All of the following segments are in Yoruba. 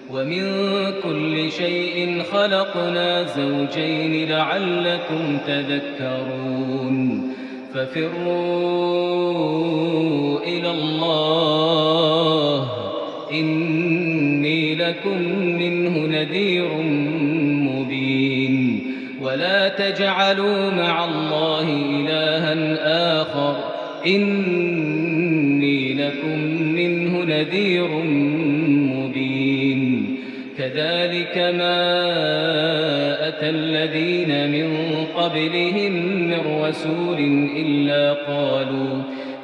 ومن كل شيء خلقنا زوجين لعلكم تذكرون. ففروا إلى الله إني لكم منه نذير مبين. ولا تجعلوا مع الله إلها آخر إني لكم منه نذير مبين. كذلك ما أتى الذين من قبلهم من رسول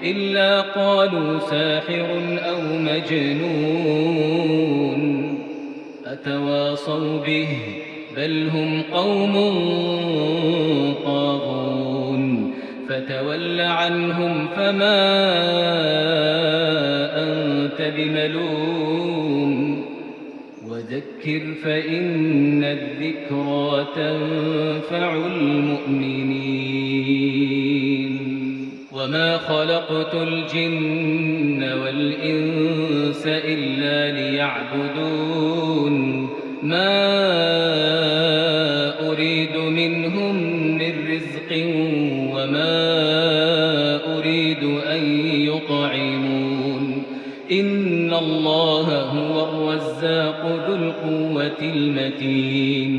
إلا قالوا ساحر أو مجنون. أتواصوا به بل هم قوم طاغون. فتول عنهم فما أنت بملوم. وذكر فإن الذكرى تنفع المؤمنين. وما خلقت الجن والإنس إلا ليعبدون. ما أريد منهم من رزق وما أريد أن يطعمون. إن الله هو الرزاق ذو القوة المتين.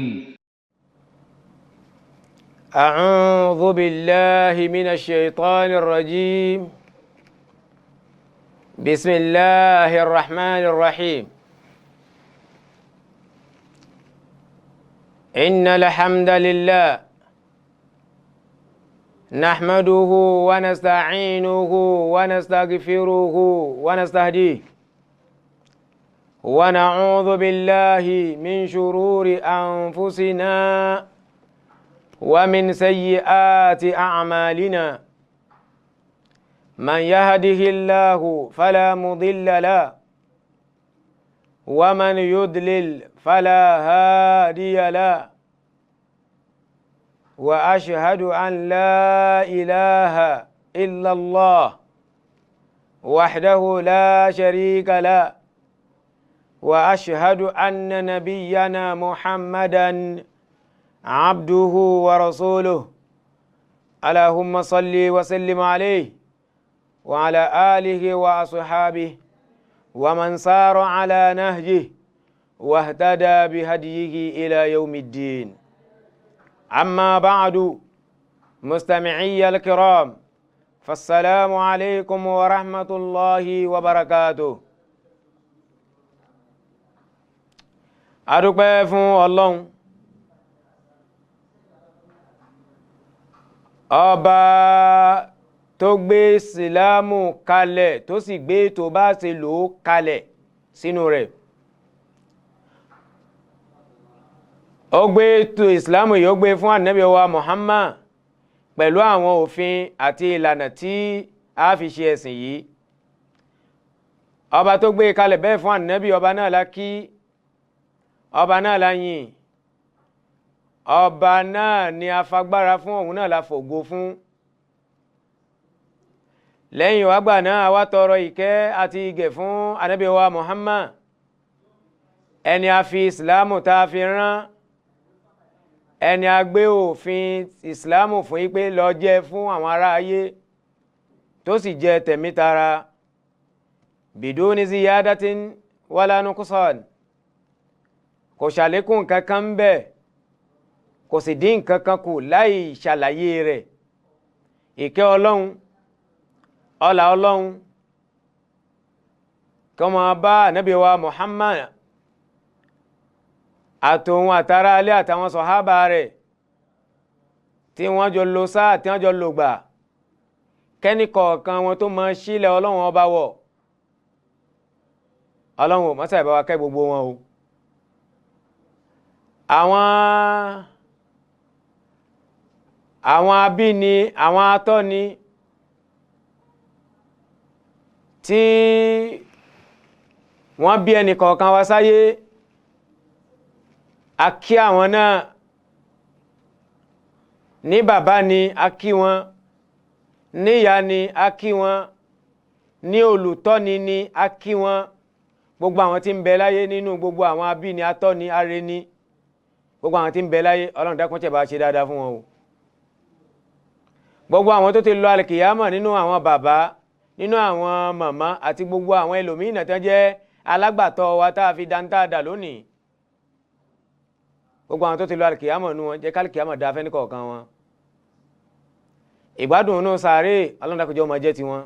أعوذ بالله من الشيطان الرجيم. بسم الله الرحمن الرحيم. إن الحمد لله نحمده ونستعينه ونستغفره ونستهديه، ونعوذ بالله من شرور أنفسنا ومن سيئات أعمالنا. من يهده الله فلا مضل له، ومن يضلل فلا هادي له، وأشهد أن لا إله إلا الله وحده لا شريك له، وأشهد أن نبينا محمدا عبده ورسوله. اللهم صل وسلم عليه وعلى آله وأصحابه ومن سار على نهجه واهتدى بهديه إلى يوم الدين. أما بعد، مستمعي الكرام، فالسلام عليكم ورحمة الله وبركاته. Adúpẹ́ fún Ọlọ́run, ọba tó gbé Ìsìlámù kalẹ̀ tó sì gbé tó bá ṣe lò ó kalẹ̀ sínú rẹ̀. Ó gbé ètò Ìsìlámù yìí, ó gbé fún Ànábì wa Muhammad pẹ̀lú àwọn òfin àti ìlànà tí a fi ṣe ẹ̀sìn yìí. Ọba tó gbé kalẹ̀ bẹ́ẹ̀ fún Ànábì, ọba náà la kí, ọba náà la yìn, ọba náà ni a fagbára fún, òun náà la fògo fún. Lẹ́yìn wá gbà náà, wá tọrọ ìkẹ́ àti ìgẹ̀ fún Ànábì wa Muhammad, ẹni a fi Ìsìlámù tá a fi rán, ẹni a gbé òfin Ìsìlámù fún yí pé lọ jẹ́ fún àwọn ará ayé, tó sì jẹ́ tẹ̀mítara, biduni ziyadatin wala nuqsan, kò ṣàlékún kankan ń bẹ, kò sì dín kankan kù láì ṣàlàyé rẹ̀. Ìkẹ́ Ọlọ́run, ọlá Ọlọ́run kó máa bá Ànábì wa Muhammad àtòun àtàrà alẹ́ àtàwọn sọ̀hábà rẹ̀ tí wọ́n jọ lò sáà, tí wọ́n jọ lò gbà, kẹ́ni kọ̀ọ̀kan wọn tó máa sílẹ̀ Ọlọ́run ọba wọ̀. Ọlọ́run ò mọ́sà ìbáwa kẹ́ gbogbo wọn o. Àwọn abíni, àwọn atọ́ni tí wọ́n bí ẹnì kọ̀ọ̀kan wa sáyé, a kí àwọn náà ní bàbá ni a kí wọn, níyà ni a kí wọn, ní olùtọ́ni ni a kí wọn, Gbogbo àwọn tí ń bẹ láyé nínú gbogbo àwọn abíni, atọ́ni, arẹni, gbogbo àwọn tí ń bẹ láyé, Ọlọ́run dákun tẹ̀ bá ṣe dáadáa fún wọn o. Gbogbo àwọn tó ti lọ àlìkìyámọ̀ nínú àwọn bàbá, nínú àwọn màmá àti gbogbo àwọn ẹlòmíín tó jẹ́ alágbàtọ́ wa tá a fi dáńtá dà lónìí, gbogbo àwọn tó ti lọ àlìkìyámọ̀ nú wọn, jẹ́ kálìkìyámọ̀ dáa fẹ́ni kọ̀ọ̀kan wọn. Ìgbádùn inú sàárè, Ọlọ́run dákun jẹ́ ó máa jẹ́ tiwọn.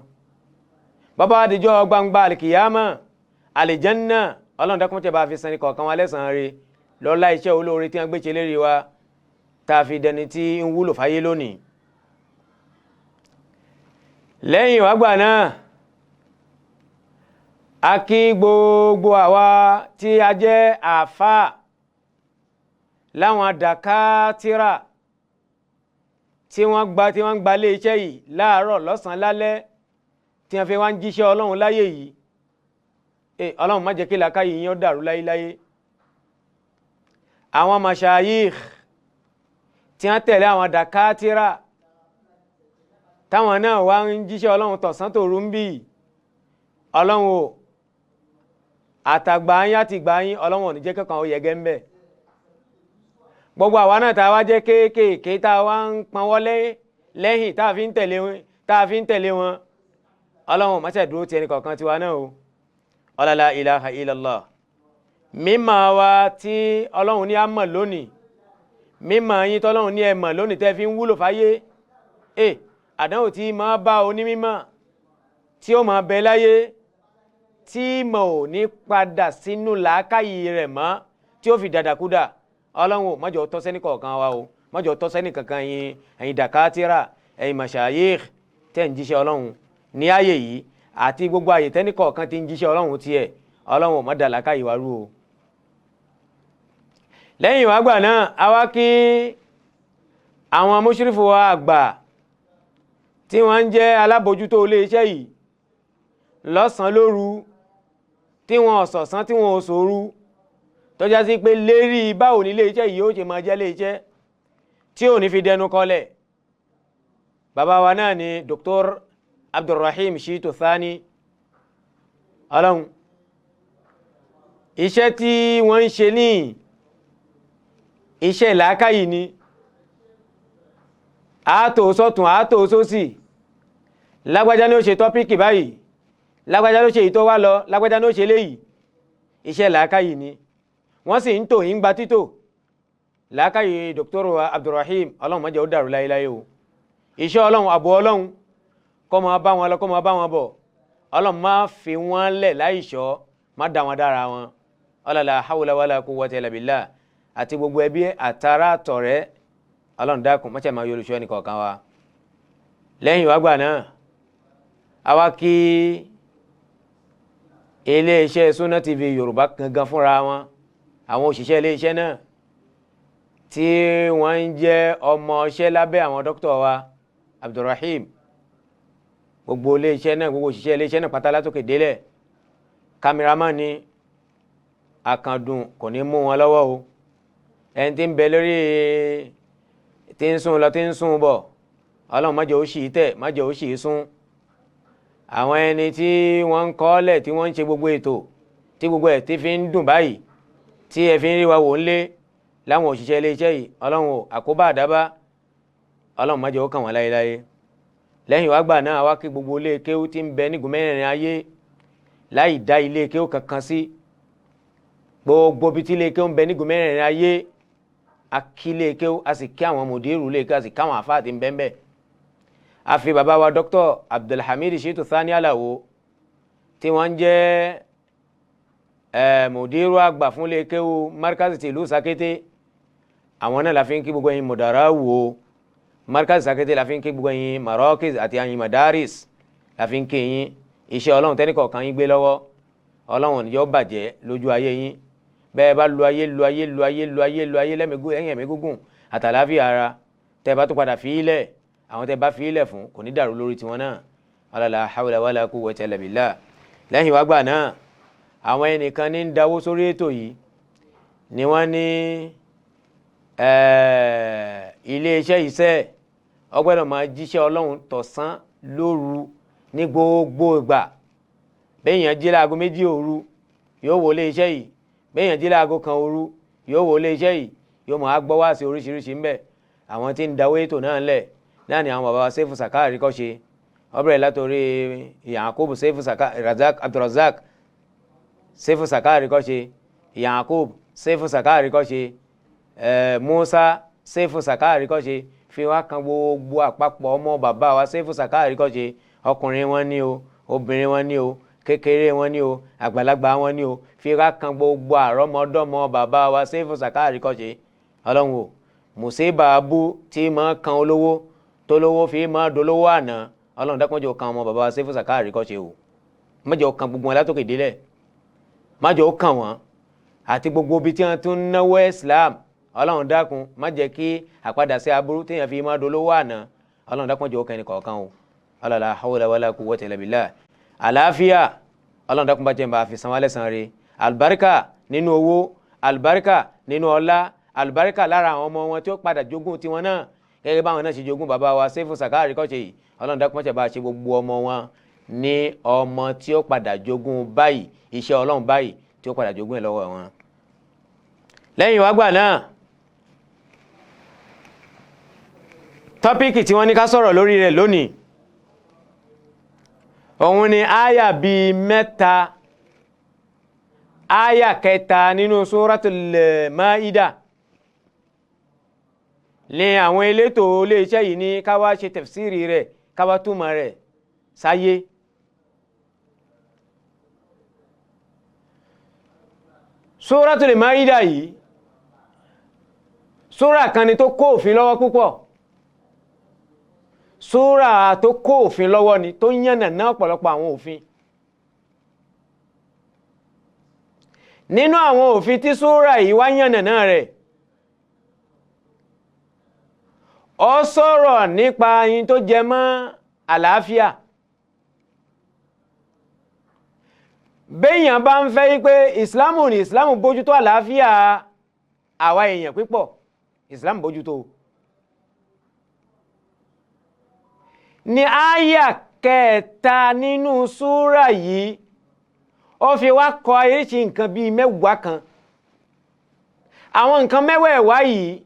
Bàbá àdìjọ́ gbangba àlìkìyámọ̀, àlìjánná, Ọlọ́run dákun tẹ́ bá fi san kọ̀ọ̀kan wa lẹ́sàn-án rẹ̀ lọ́lá iṣẹ́ olóore tí wọ́n gbé ṣe lérí wa tá a fi dẹni tí ń wúlò fáyé lónìí. Lẹ́yìn wá gbà náà, a kí gbogbo àwa tí a jẹ́ àáfàá láwọn dàkátírà tí wọ́n gba ilé iṣẹ́ yìí láàárọ̀, lọ́sàn-án, lálẹ́, tí wọ́n fi wá ń jíṣẹ́ Ọlọ́run láyé yìí. Ọlọ́run má jẹ́ kí làákàyè yín ó dàrú láyéláyé. Àwọn mashayikh tí wọ́n tẹ̀lé àwọn dàkátírà táwọn náà wá ń jíṣẹ́ Ọlọ́run tọ̀sán tòru ń bì, Ọlọ́run o, àtàgbà yín àtìgbà yín, Ọlọ́run ò ní jẹ́ kankan ó yẹgẹ́ ń bẹ̀. Gbogbo àwa náà tá a wá jẹ́ kéékèèké tá a wá ń pọnwọ́ lẹ́yìn tá a fi ń tẹ̀lé wọn, Ọlọ́run má ṣe dúró ti ẹnì kọ̀ọ̀kan tiwa náà o. Ọlọ́lá ilaha illallah. Mímọ̀ wa tí Ọlọ́run ní a mọ̀ lónìí, mímọ̀ yín tọ́lọ́run ní ẹ mọ̀ lónìí tẹ́ fi ń wúlò fáyé, àdánwò tí máa bá onímímọ̀ tí ó máa bẹ láyé tí mọ̀ ò ní padà sínú làákàyè rẹ̀ mọ́ tí ó fi dàdàkúdà, Ọlọ́run má jẹ́ ó tọ́ sẹ́ni kọ̀ọ̀kan wa o, má jẹ́ ó tọ́ sẹ́ni kankan yín, ẹ̀yin dàkátírà, ẹ̀yin mashayikh tẹ́ ń jíṣẹ́ Ọlọ́run ní ààyè yìí àti gbogbo àyè tẹ́ni kọ̀ọ̀kan ti ń jíṣẹ́ Ọlọ́run tiẹ̀, Ọlọ́run má dà làákàyè wa rú o. Lẹ́yìn wá gbà náà, a wá kí àwọn mùṣírìfù wa àgbà tí wọ́n ń jẹ́ alábòjútó iléeṣẹ́ yìí lọ́sàn-án lóru, tí wọ́n ọ̀sọ̀sán tí wọ́n òṣòru, tó já sí pé lérí báwo ní iléeṣẹ́ yìí ó ṣe máa jẹ́ iléeṣẹ́ tí ò ní fi dẹnu kọlẹ̀. Bàbá wa náà ni Dr. Abdulrahim Shitu Thani. Ọlọ́run, iṣẹ́ tí wọ́n ń ṣe ní iṣẹ́ làákàyè ni, àátò sọ́tún àátò sósì, lágbájá ní ó ṣe tọ́píkì báyìí, lágbájá ló ṣe èyí tó wá lọ, lágbájá ní ó ṣe léyìí, iṣẹ́ làákàyè ni. Wọ́n sì ń tò yín gba títò. Làákàyè Dr. Abdulrahim, Ọlọ́run má jẹ́ ó dàrú láyéláyé o. Iṣẹ́ Ọlọ́run, àbò Ọlọ́run kó máa bá wọn lọ, kó máa bá wọn bọ̀. Ọlọ́run má fi wọ́n lẹ̀ láìṣọ́, má dá wọn dára wọn. Ọlọ́la hawla wala quwwata illa billah. Àti gbogbo ẹbí àtàrà tọ̀rẹ́, Ọlọ́run dákun má ṣe máa yọ olùṣọ́ ẹnì kọ̀ọ̀kan wa. Lẹ́yìn wá gbà náà, àwa kí iléeṣẹ́ Sunna TV Yorùbá gangan fúnra wọn, àwọn òṣìṣẹ́ iléeṣẹ́ náà tí wọ́n ń jẹ́ ọmọọṣẹ́ lábẹ́ àwọn dókítà wa Abdulrahim, gbogbo iléeṣẹ́ náà, gbogbo òṣìṣẹ́ iléeṣẹ́ náà pátá látòkè délẹ̀, kámẹ́rámà ni àkàndùn kò ní mú wọn lọ́wọ́ o. Ẹni tí ń bẹ lórí tí ń sún lọ tí ń sún bọ̀, Ọlọ́run má jẹ́ ó ṣì tẹ̀, má jẹ́ ó ṣì sún. Àwọn ẹni tí wọ́n ń kọ́lẹ̀, tí wọ́n ń ṣe gbogbo ètò tí gbogbo ẹ̀ tí fi ń dùn báyìí, tí ẹ fi ń rí wa wò ń lé láwọn òṣìṣẹ́ iléeṣẹ́ yìí, Ọlọ́run ò àkóbá àdábá, Ọlọ́run má jẹ́ ó kàn wọ́n láyéláyé. Lẹ́yìn wá gbà náà, wá kí gbogbo ilé kéwú tí ń bẹ nígun mẹ́rẹ̀ẹ̀rin ayé láì dá ilé kéwú kankan sí. Gbogbo ibi tí ilé kéwú ń bẹ nígun mẹ́rẹ̀ẹ̀rin ayé, a kí ilé kéwú, a sì kí àwọn mùdírù ilé kéwú, a sì káwọn àfáà tí ń bẹ ń bẹ. A fi bàbá wa Dr. Abdulhamid Shitu Thani Alao tí wọ́n ń jẹ́ mùdírù àgbà fún ilé kéwú Markaz tìlú Sakété, àwọn náà la fi ń kí gbogbo ẹ̀yin mùdàrá wò Markaz Sakété, la fi ń kí gbogbo ẹ̀yin marokiz àti ẹ̀yin madaris, la fi ń kí yín. Iṣẹ́ Ọlọ́run tẹ́nìkọ̀ọ̀kan yín gbé lọ́wọ́, Ọlọ́run ní yóò bàjẹ́ lójú ayé yín. Bẹ́ẹ̀ bá lu ayé lu ayé lu ayé lu ayé lu ayé lẹ́yìn ẹ̀mí gígùn àtàláfíà ara, tẹ́ bá tó padà fi í lẹ̀, àwọn tẹ́ bá fi í lẹ̀ fún kò ní dàrú lórí tiwọn náà. La hawla wala quwwata illa billah. Lẹ́yìn wá gbà náà, àwọn ẹnìkan ní ń dáwó sórí ètò yìí ni wọ́n ní iléeṣẹ́ iṣẹ́ ọgbẹ́dọ̀ máa jíṣẹ́ Ọlọ́run tọ̀sán lóru ní gbogbo ìgbà. Bẹ́ẹ̀ yẹn jí láago 2 òru, yóò wo ilé iṣẹ́ yìí. Béèyàn jí láago 1 òru yóò wo ilé iṣẹ́ yìí, yóò máa gbọ́ wá sí oríṣiríṣi ńbẹ̀. Àwọn tí ń dáwọ́ ètò náà ńlẹ̀ náà ni àwọn bàbá wa Seifu Saka Àríkọ́ṣe. Ó bẹ̀rẹ̀ látòrí Yakubu Seifu Saka, Razak Abdulrazak Seifu Saka Àríkọ́ṣe, Yakub Seifu Saka Àríkọ́ṣe, Musa Seifu Saka Àríkọ́ṣe, fi wá kan gbogbo àpapọ̀ ọmọ bàbá wa Seifu Saka Àríkọ́ṣe. Ọkùnrin wọn ní o, obìnrin wọn ní o, kékeré wọn ní o, àgbàlagbà wọn ní o, fi wá kan gbogbo àrọ́mọdọ́mọ bàbá wa Seifu Saka Àríkọ́ṣe. Ọlọ́run o, mùsíbà abú tí máa kan olówó tó lówó fi máa dolówó àná, Ọlọ́run dákun má jẹ́ ó kan ọmọ bàbá wa Seifu Saka Àríkọ́ṣe o, má jẹ́ ó kan gbogbo wọn látòkè délẹ̀, má jẹ́ ó kàn wọ́n àti gbogbo ibi tí wọ́n tún náwó Islam. Ọlọ́run dákun má jẹ́ kí àpadà sí aburú téèyàn fi máa dolówó àná, Ọlọ́run dákun má jẹ́ ó kan ẹnì kọ̀ọ̀kan o. La hawla wala quwwata illa billah. Àlàáfíà Ọlọ́run dákun bá jẹ́ bá fi san wá lẹ́san rẹ̀, àlùbáríkà nínú owó, àlùbáríkà nínú ọlá, àlùbáríkà lára àwọn ọmọ wọn tí ó padà jogún tiwọn náà gẹ́gẹ́ báwọn náà ṣe jogún bàbá wa Seifu Saka Àríkọ́ṣe yìí. Ọlọ́run dákun má ṣe bá ṣe gbogbo ọmọ wọn ní ọmọ tí ó padà jogún báyìí, iṣẹ́ Ọlọ́run báyìí tí ó padà jogún ẹ̀ lọ́wọ́ wọn. Lẹ́yìn wá gbà náà, tọ́píìkì tí wọ́n ní ká sọ̀rọ̀ lórí rẹ̀ lónìí òun ni áyà bíi 3, áyà 3 nínú Suratul Maida ní àwọn elétò iléeṣẹ́ yìí ní ká wá ṣe tafsiri rẹ̀, ká wá túmọ̀ rẹ̀ sáyé. Suratul Maida yìí súrà kan ni tó kó òfin lọ́wọ́ púpọ̀, súrà tó kó òfin lọ́wọ́ ni tó yànnàná ọ̀pọ̀lọpọ̀ àwọn òfin. Nínú àwọn òfin tí súrà yìí wá yànnàná rẹ̀, ó sọ̀rọ̀ nípa yín tó jẹ mọ́ àlàáfíà. Béèyàn bá ń fẹ́ pé ìsìlámù ní ìsìlámù bójútó àlàáfíà àwa èèyàn pípọ̀, ìsìlámù bójútó. Ní àyà 3 nínú súrà yìí, ó fi wá kọ oríṣi nǹkan bíi 10 kan. Àwọn nǹkan mẹ́wẹ̀ẹ̀wá yìí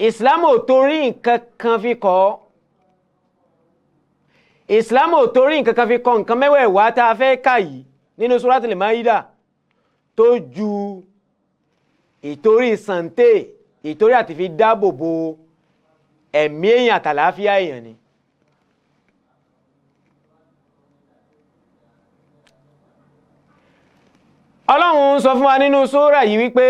ìsìlámù ò torí nǹkan kan fi kọ́. Ìsìlámù ò torí nǹkan kan fi kọ́ nǹkan mẹ́wẹ̀ẹ̀wá tá a fẹ́ kà yìí nínú Suratul Maida tó ju ìtorí sàǹtẹ̀, ìtorí àti fi dáàbò bo ẹ̀mí èèyàn àtàlàáfíà èèyàn ni. Ọlọ́run ń sọ fún wa nínú súrà yìí wípé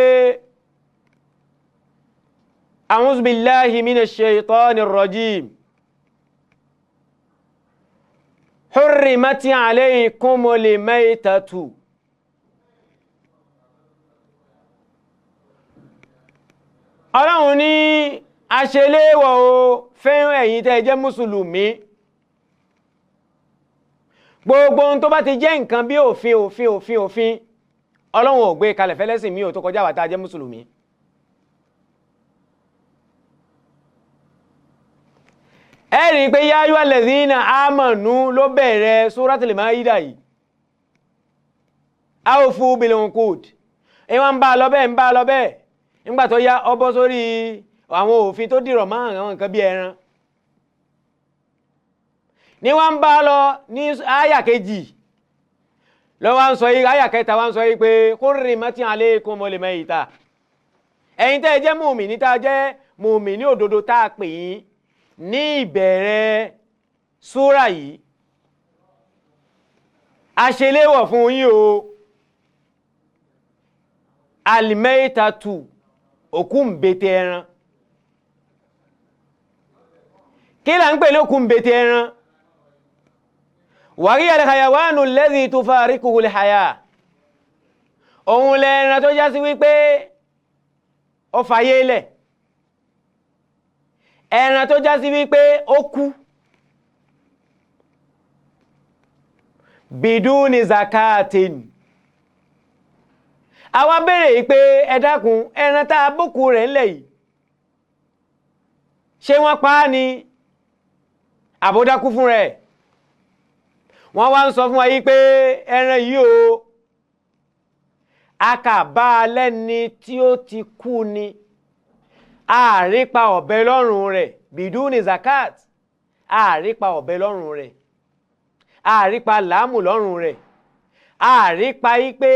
A'udhu billahi minash shaitanir rajim, hurrimat alaykumul maytatu. Ọlọ́run ní aṣeléwọ̀ o fẹ́ràn ẹ̀yin tẹ́ jẹ́ mùsùlùmí, gbogbo ohun tó bá ti jẹ́ nǹkan bí òfin òfin òfin òfin, Ọlọ́run ò gbé kalẹ̀ fẹ́lẹ́sìn mi ò tó kọjá àwa tá a jẹ́ mùsùlùmí. Ẹ rí i pé yá ayú alladhina amanu ló bẹ̀rẹ̀ Suratul Maida yìí, awfu bil uqud. Ìwọ̀n ń bá a lọ bẹ́ẹ̀ ń bá a lọ bẹ́ẹ̀, nígbà tó yá ó bọ́ sórí àwọn òfin tó dìrọ̀ mọ́ àwọn nǹkan bí ẹran. Ní wọ́n ń bá a lọ ní àyà 2 lọ wá ń sọ yìí, àyà 3 wá ń sọ yìí pé hurrimat alaykumul mayta. Ẹ̀yin tẹ́ ẹ jẹ́ mùmínì, tá a jẹ́ mùmínì òdodo tá a pè yín ní ìbẹ̀rẹ̀ súrà yìí, aṣeléwọ̀ fún yín o, al-maytatu, òkú ń bete ẹran. Kí là ń pè lókú ń bete ẹran? Wàríyà al-hayawanu alladhi tufarikuhu al-haya, òun lẹ́ran tó já sí wípé ó fayé lẹ̀, ẹran tó já sí wípé ó kú biduni zakatin. Àwa béèrè yìí pé ẹ dákun, ẹran tá a bókú rẹ̀ ńlẹ̀ yìí, ṣé wọ́n pa á ni àbódákú fún rẹ̀? Wọ́n wá ń sọ fún wa yìí pé ẹran yìí o, A kà bá a lẹ́ni tí ó ti kú ni, àrípa ọ̀bẹ lọ́rùn rẹ̀ bìdúni zakat, àrípa ọ̀bẹ lọ́rùn rẹ̀, àrípa làámù lọ́rùn rẹ̀, àrípa yí pé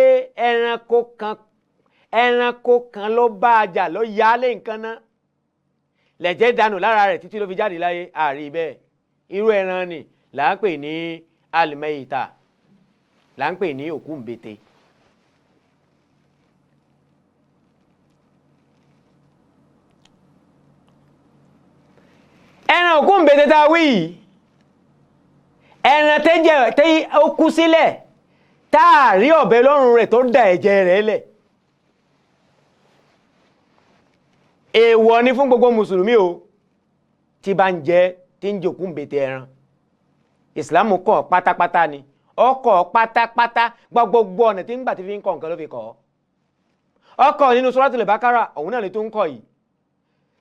ẹranko kan ló bá a jà ló yá lé nǹkan náà lẹ̀jẹ̀ dànù lára rẹ̀ títí ló fi jáde láyé, àrí bẹ́ẹ̀. Irú ẹran ni là ń pè ní alimẹ́yìíta, là ń pè ní òkú ńbete. Ẹran òkú ńbete tá a wí yìí, ẹran tẹ́jẹ̀ tẹ́ ó kú sílẹ̀ tá a rí ọ̀bẹ lọ́rùn rẹ̀ tó da ẹ̀jẹ̀ rẹ̀ lẹ̀, èèwọ̀ ni fún gbogbo mùsùlùmí o tí bá ń jẹ tí ń jòkú ńbete ẹran. Ìsìlámù kọ̀ pátápátá ni, ọkọ̀ pátápátá, gbogbo ọ̀nà tí ń gbà tí fi ń kọ̀ nǹkan ló fi kọ̀ ọ́. Ọkọ̀ nínú Suratul Baqara òun náà ni tó ń kọ̀ yìí,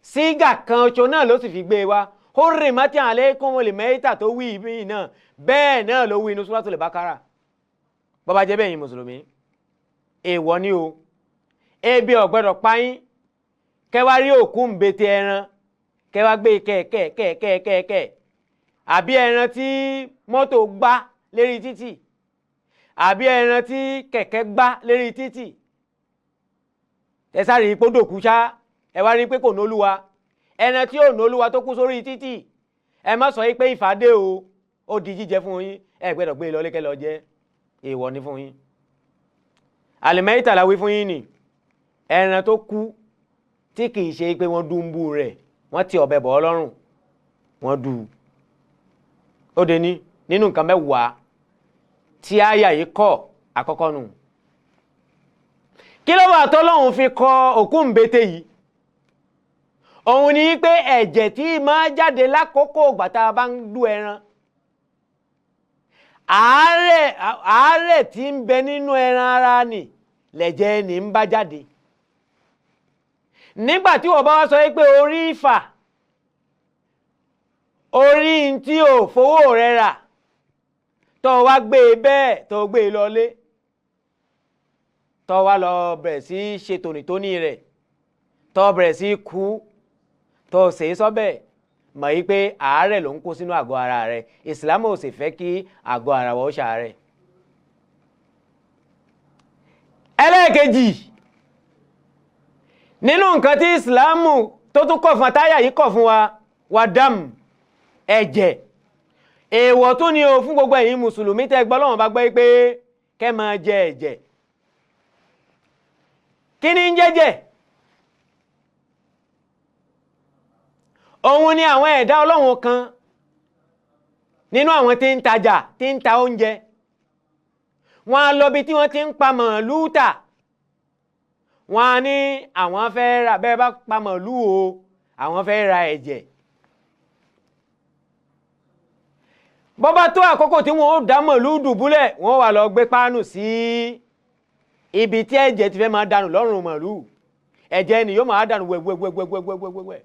sígà kan oṣù náà ló sì fi gbé wa. Hurrimat alaykumul mayta tó wí ibi náà bẹ́ẹ̀ náà ló wí inú Suratul Baqara. Bọ́bá jẹ́ bẹ́ẹ̀ yín mùsùlùmí, èèwọ̀ ni o, ebi ò gbọ́dọ̀ pa yín kẹwàá rí òkú ńbete ẹran kẹwàá gbé kẹ̀kẹ̀kẹ̀kẹ̀kẹ̀, àbí ẹran tí mọ́tò gbá lérí títì, àbí ẹran tí kẹ̀kẹ́ gbá lérí títì, ẹ sáré ipò dòkú ṣá, ẹ wá rí pé kò nólúwa, ẹran tí ò nólúwa tó kú sórí títì, ẹ má sọ pé ìfàdé o, ó di jíjẹ fún yín, ẹ gbọ́dọ̀ gbé lọ lékẹ́ lọ jẹ, èèwọ̀ ni fún yín. Àlìmẹ́yìtà la wí fún yín ni ẹran tó kú tí kìí ṣe pé wọ́n dúnbú rẹ̀, wọ́n ti ọ̀bẹ bọ̀ ọ́ lọ́rùn, wọ́n dù ú. Ó de ní nínú nǹkan mẹ́wàá tí àyà yìí kọ́ àkọ́kọ́ nù. Kí ló wà tọ́lọ́hun fi kọ òkú ńbete yìí? Òun ni pé ẹ̀jẹ̀ tí máa jáde lákòókò ìgbà tá a bá ń dú ẹran, àárẹ̀ tí ń bẹ nínú ẹran ara nì lẹ̀jẹ̀ ni ń bá jáde. Nígbà tí wọ́n bá wá sọ pé orí ìfà, orí tí ò fowó rẹ̀ rà, tó wá gbé e bẹ́ẹ̀ tó gbé e lọlé, tó wá lọ bẹ̀rẹ̀ sí ṣe tònítóní rẹ̀, tó bẹ̀rẹ̀ sí kú, tó ṣe é sọ́bẹ̀, mọ̀ yí pé àárẹ̀ ló ń kó sínú àgọ́ ara rẹ̀. Ìsìlámù ò sì fẹ́ kí àgọ́ ara wa ó ṣàárẹ̀. Ẹlẹ́ẹ̀kejì nínú nǹkan tí ìsìlámù tó tún kọ̀ fún àtáyà yìí kọ̀ fún wa, wàdàm, ẹ̀jẹ̀. Èèwọ̀ tún ni o fún gbogbo ẹ̀yin mùsùlùmí tẹ́ gbọ́ Ọlọ́run bá gbọ́ pé kẹ́ máa jẹ ẹ̀jẹ̀. Kí ni ń jẹ́jẹ̀? Òun ni àwọn ẹ̀dá Ọlọ́run kan nínú àwọn tí ń tajà, tí ń ta oúnjẹ. Wọ́n á lọ bí tí wọ́n ti ń pa màlúù tà. Wọ́n á ní àwọn fẹ́ ra, bẹ́ẹ̀ bá pa màlúù o, àwọn fẹ́ ra ẹ̀jẹ̀. Bó bá tó àkókò tí wọ́n ó dá màlúù dùbúlẹ̀, wọ́n wá lọ gbé páànù sí ibi tí ẹ̀jẹ̀ ti fẹ́ máa dànù lọ́rùn màlúù. Ẹ̀jẹ̀ ni yóò máa dànù wẹ̀wẹ̀wẹ̀wẹ̀wẹ̀wẹ̀wẹ̀.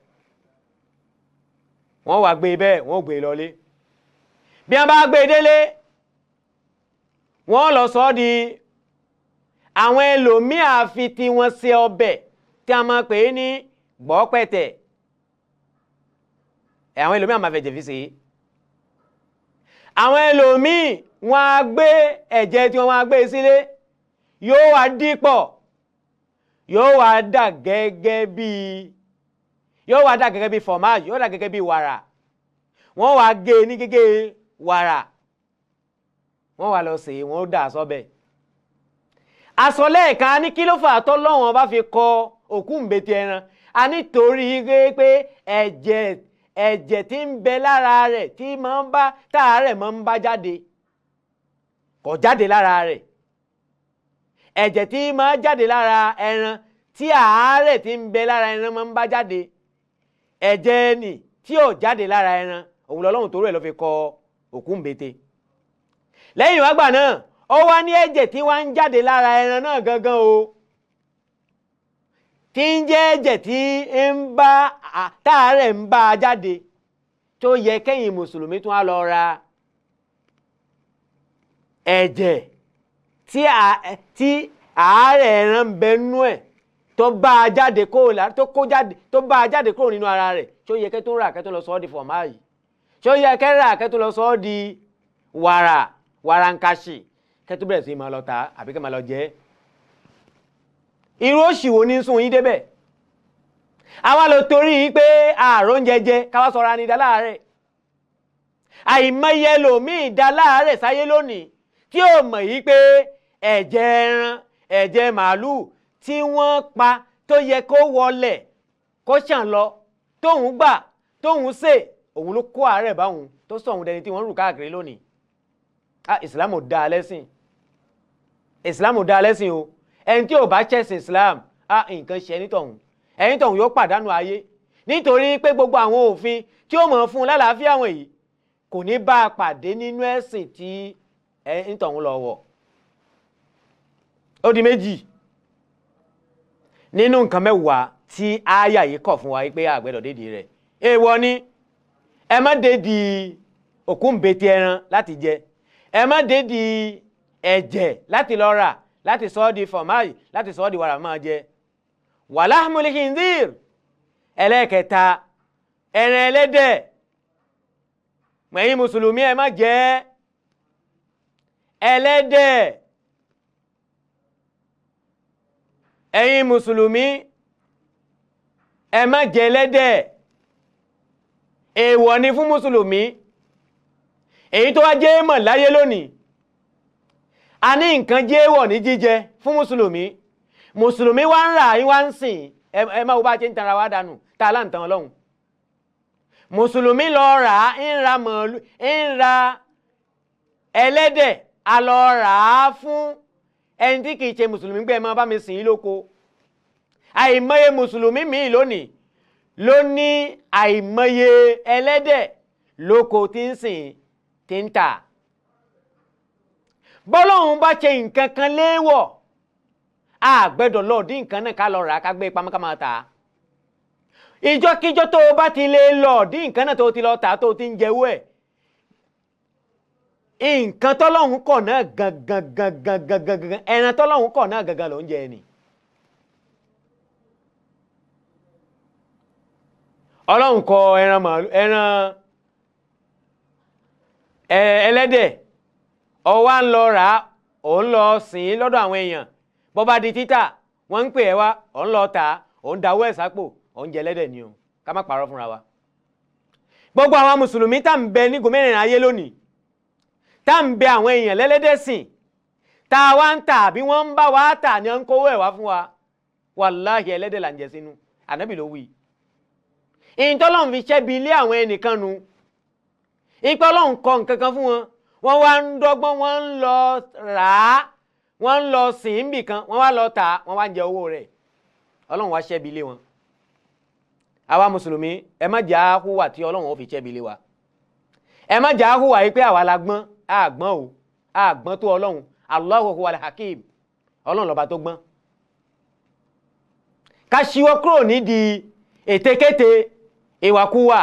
Wọ́n wá gbé bẹ́ẹ̀, wọ́n gbé lọlé. Bí wọ́n bá gbé délé, wọ́n lọ sọ ọ́ di àwọn ẹlòmíà fi tí wọ́n ṣe ọbẹ̀ tí a máa pè é ní gbọ́pẹ̀tẹ̀. Àwọn ẹlòmíà máa fẹ̀jẹ̀ fi ṣe é. Àwọn ẹlòmíì wọ́n á gbé ẹ̀jẹ̀ tí wọ́n á gbé sílé, yóò wá dípọ̀, yóò wá dà gẹ́gẹ́ bí, yóò wá dà gẹ́gẹ́ bí fọ̀máàjì, yóò dà gẹ́gẹ́ bí wàrà. Wọ́n wá gé ní gẹ́gẹ́ wàrà, wọ́n wá lọ sè é, wọ́n dà sọ́bẹ̀. Aṣọ lẹ́ẹ̀kan ní kí ló fà tọ́lọ́wọ́n bá fi kọ òkú ńbete ẹran? A nítorí pé ẹ̀jẹ̀ tí ń bẹ lára rẹ̀ tí máa ń bá táàárẹ̀ máa ń bá jáde kò jáde lára rẹ̀. Ẹ̀jẹ̀ tí máa jáde lára ẹran tí àárẹ̀ tí ń bẹ lára ẹran máa ń bá jáde, ẹ̀jẹ̀ ni tí ò jáde lára ẹran, òun lọ́lọ́run torí ẹ̀ ló fi kọ òkú ńbete. Lẹ́yìn wá gbà náà, ó wá ní ẹ̀jẹ̀ tí wá ń jáde lára ẹran náà gangan o, tí ń jẹ́ ẹ̀jẹ̀ tí ń bá táàárẹ̀ ń bá a jáde, tó yẹ kẹ́yìn mùsùlùmí tún á lọ ra ẹ̀jẹ̀ tí àárẹ̀ ẹran ń bẹ nú ẹ̀ tó bá a jáde kó tó kó jáde tó bá a jáde kúrò nínú ara rẹ̀, ṣó yẹ kẹ́ tó rà kẹ́ tó lọ sọ ọ́ di fọ̀máyì? Ṣó yẹ kẹ́ rà kẹ́ tó lọ sọ ọ́ di wàrà wàràǹkàṣì kẹ́ tó bẹ̀rẹ̀ sí máa lọ tà àbí kẹ́ máa lọ jẹ? Irú òṣì wo ní sún yín débẹ̀? Àwa lọ torí pé ààrùn oúnjẹ jẹ káwá sọra ní ìdáláàárẹ̀. Àìmọye ẹlòmíì ìdáláàárẹ̀ sáyé lónìí tí ó mọ̀ yí pé ẹ̀jẹ̀ ẹran, ẹ̀jẹ̀ màálùú tí wọ́n pa tó yẹ kó wọlẹ̀ kó ṣàn lọ, tóun gbà tóun sè, òun ló kó àárẹ̀ báwọn tó sọ òun dẹni tí wọ́n ń rù káàkiri lónìí. Ah, Islam ò dáa lẹ́sìn, Islam ò dáa lẹ́sìn o. Ẹni tí ò bá ṣẹ̀sìn Islam, ah, nǹkan ṣe ẹni tọ̀hún, ẹni tọ̀hún yóò pàdánù ayé, nítorí pé gbogbo àwọn òfin tí ó mọ̀ fún un lálàáfíà wọ̀nyí kò ní bá a pàdé nínú ẹ̀sìn tí ẹni tọ̀hún lọ wọ̀. Ó di méjì nínú nǹkan mẹ́wàá tí ááyà yìí kọ̀ fún wa pé a gbọ́dọ̀ dédìí rẹ̀. Èèwọ̀ ni, ẹ má dédìí òkúńbetì ẹran láti jẹ, ẹ má dédìí ẹ̀jẹ̀ láti lọ rà láti sọ ọ́ di fọ̀máì, láti sọ ọ́ di wàrà máa jẹ. Walahmul khinzir, ẹlẹ́ẹ̀kẹta, ẹran ẹlẹ́dẹ̀. Mẹ̀yìn mùsùlùmí, ẹ má jẹ ẹlẹ́dẹ̀. Ẹ̀yin mùsùlùmí, ẹ má jẹ ẹlẹ́dẹ̀. Èèwọ̀ ni fún mùsùlùmí. Èyí tó wá jẹ́ mọ̀ láyé lónìí, a ní nǹkan jẹ́ èèwọ̀ ní jíjẹ fún mùsùlùmí. Mùsùlùmí wá ń rà yín wá ń sìn. Ẹ má wo bá ṣe ń tanra wá dànù tá a láǹtàn Ọlọ́run. Mùsùlùmí lọ rà á, ń ra màálù, ń ra ẹlẹ́dẹ̀, a lọ rà á fún ẹni tí kìí ṣe mùsùlùmí pé ẹ máa bá mi sìn ín lóko. Àìmọye mùsùlùmí míì lónìí ló ní àìmọye ẹlẹ́dẹ̀ lóko tí ń sìn tí ń tà. Bọ́lọ́hun bá ṣe nǹkan kan léèwọ̀, a gbẹ́dọ̀ lọ dín nǹkan náà ká lọ rà á ká gbé pamọ́ ká máa tà á. Ìjọ́kíjọ́ tó o bá ti lè lọ dín nǹkan náà tó o ti lọ tà á tó o ti ń jẹ́wọ́ ẹ̀, nǹkan tọ́lọ́hun kọ̀ náà gangan gangan gangan gangan, ẹran tọ́lọ́hun kọ̀ náà gangan ló ń jẹ ni. Ọlọ́run kọ ẹran màálù, ẹran ẹlẹ́dẹ̀, ó wá ń lọ rà á, ò ń lọ sìn ín lọ́dọ̀ àwọn èèyàn. Bó bá di títà, wọ́n ń pè ẹ́ wá, ò ń lọ tà á, ò ń dawọ́ ẹ̀ sápò, ò ń jẹ ẹlẹ́dẹ̀ ni o. Ká má parọ́ fúnra wa. Gbogbo àwọn mùsùlùmí tá ń bẹ ní gómìnà ayé lónìí, tá ń bẹ àwọn èèyàn lẹ́lẹ́dẹ̀ sìn, tá a wá ń tà àbí wọ́n ń bá wa tà ní ń kówó ẹ̀ wá fún wa, wàláhì ẹlẹ́dẹ̀ là ń jẹ sínú. Ànábì ló wí. Ìtọ́lọ́run fi ṣẹ́bi ilé àwọn ẹnìkan nu, ìpẹ́ Ọlọ́run kọ nǹkan kan fún wọn, wọ́n wá ń dọ́gbọ́n, wọ́n ń lọ rà á, wọ́n ń lọ sìn ín bìkan, wọ́n wá lọ tà á, wọ́n wá ń jẹ owó rẹ̀. Ọlọ́run wá ṣẹ́bi ilé wọn. Àwa mùsùlùmí, ẹ má jẹ́ á hùwà tí Ọlọ́run ó fi ṣẹ́bi ilé wa. Ẹ má jẹ́ á hùwà yìí pé àwa la gbọ́n, a gbọ́n o, a gbọ́n tó Ọlọ́run. Allahu huwal hakim, Ọlọ́run lọ́ba tó gbọ́n. Ká ṣíwọ́ kúrò nídìí ètekéte, ìwàkuwà,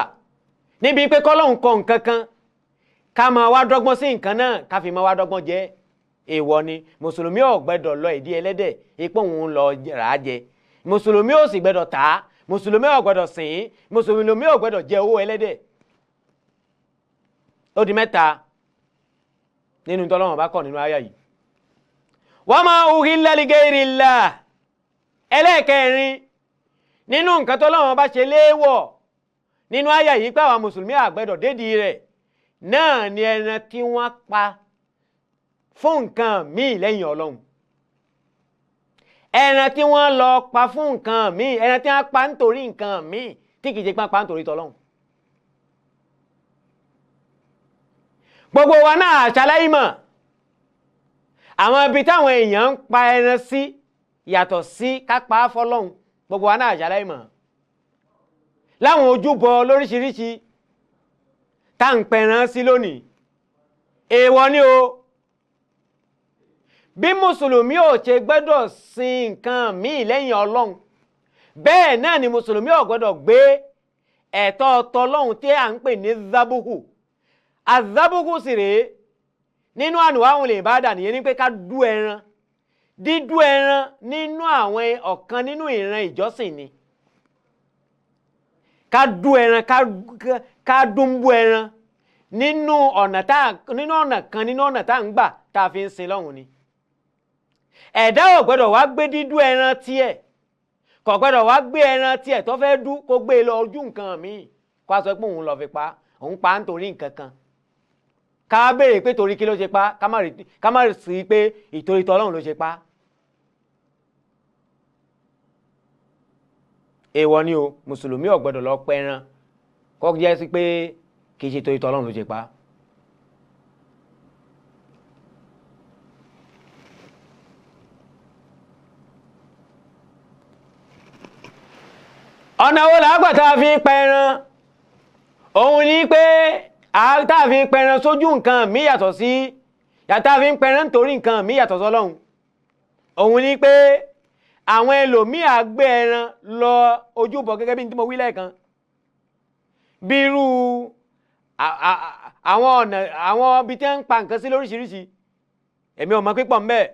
níbi pé kọ́lọ́hun kọ nǹkan kan ká máa wá dọ́gbọ́n sí nǹkan náà, ká fi máa wá dọ́gbọ́n jẹ. Èèwọ̀ ni. Mùsùlùmí ò gbẹ́dọ̀ lọ ìdí ẹlẹ́dẹ̀ ipò òun lọ rà á jẹ. Mùsùlùmí ò sì gbẹ́dọ̀ tà á. Mùsùlùmí ò gbẹ́dọ̀ sìn ín. Mùsùlùmí ò gbẹ́dọ̀ jẹ owó ẹlẹ́dẹ̀. Ó di mẹ́ta nínú tọ́lọ́run bá kọ̀ nínú àyà yìí. Wa ma uhilla li ghayrillah, ẹlẹ́ẹ̀kẹrin nínú nǹkan tọ́lọ́run bá ṣe léèwọ̀ nínú àyà yìí pé àwọn mùsùlùmí àgbẹ̀dọ̀ dédìí rẹ̀ náà ni ẹran tí wọ́n pa fún nǹkan míì lẹ́yìn Ọlọ́run. Ẹran tí wọ́n lọ pa fún nǹkan míì, ẹran tí wọ́n pa nítorí nǹkan míì tí kìí ṣe pa nítorí tọ́lọ́run. Gbogbo wa náà ṣaláìmọ̀ àwọn ibi táwọn èèyàn ń pa ẹran sí yàtọ̀ sí kápá fọ́lọ́run. Gbogbo wa náà ṣaláìmọ̀ láwọn ojúbọ lóríṣiríṣi tá ń pẹran sí lónìí. Èèwọ̀ ni o. Bí mùsùlùmí ò ṣe gbọ́dọ̀ sin nǹkan míì lẹ́yìn Ọlọ́run, bẹ́ẹ̀ náà ni mùsùlùmí ò gbọ́dọ̀ gbé ẹ̀tọ́ tọlọ́run tí à ń pè ní zabuhu. Azabuhu sì rèé nínú ànúwà òun lè bá dà nìyẹn ní pé ká dú ẹran Dídú ẹran nínú àwọn ọ̀kan nínú ìran ìjọsìn ni. Ká dú ẹran, ká dúnbú ẹran nínú ọ̀nà tá nínú ọ̀nà kan nínú ọ̀nà tá ń gbà tá a fi ń sin lọ́hùn ni. Ẹ̀dá ò gbọ́dọ̀ wá gbé dídú ẹran tiẹ̀, kò gbọ́dọ̀ wá gbé ẹran tiẹ̀ tó fẹ́ dú kó gbé e lọ ojú nǹkan míì kó a sọ pé òun lọ fi pa, òun pa á nítorí nǹkan kan. Ká béèrè pé torí kí ló ṣe pa, ká má sí pé ìtorí tọlọ́run ló ṣe pa. Èèwọ̀ ni o, mùsùlùmí ò gbọ́dọ̀ lọ pẹran kó jẹ́ sí pé kì í ṣe torí tọlọ́run ló ṣe pa. Ọ̀nà wo làágbà tá a fi pẹran? Òun ni pé tá a fi pẹran sójú nǹkan mi yàtọ̀ sí, tá a fi pẹran nítorí nǹkan mi yàtọ̀ sọ́lọ́hun. Òun ni pé àwọn ẹlòmíì á gbé ẹran lọ ojúbọ gẹ́gẹ́ bí n tí mo wí lẹ́ẹ̀kan, bí irú àwọn ọ̀nà àwọn ibi tí wọ́n ń pa nǹkan sí lóríṣiríṣi, èmi ò mọ̀ pípọ̀ ńbẹ̀.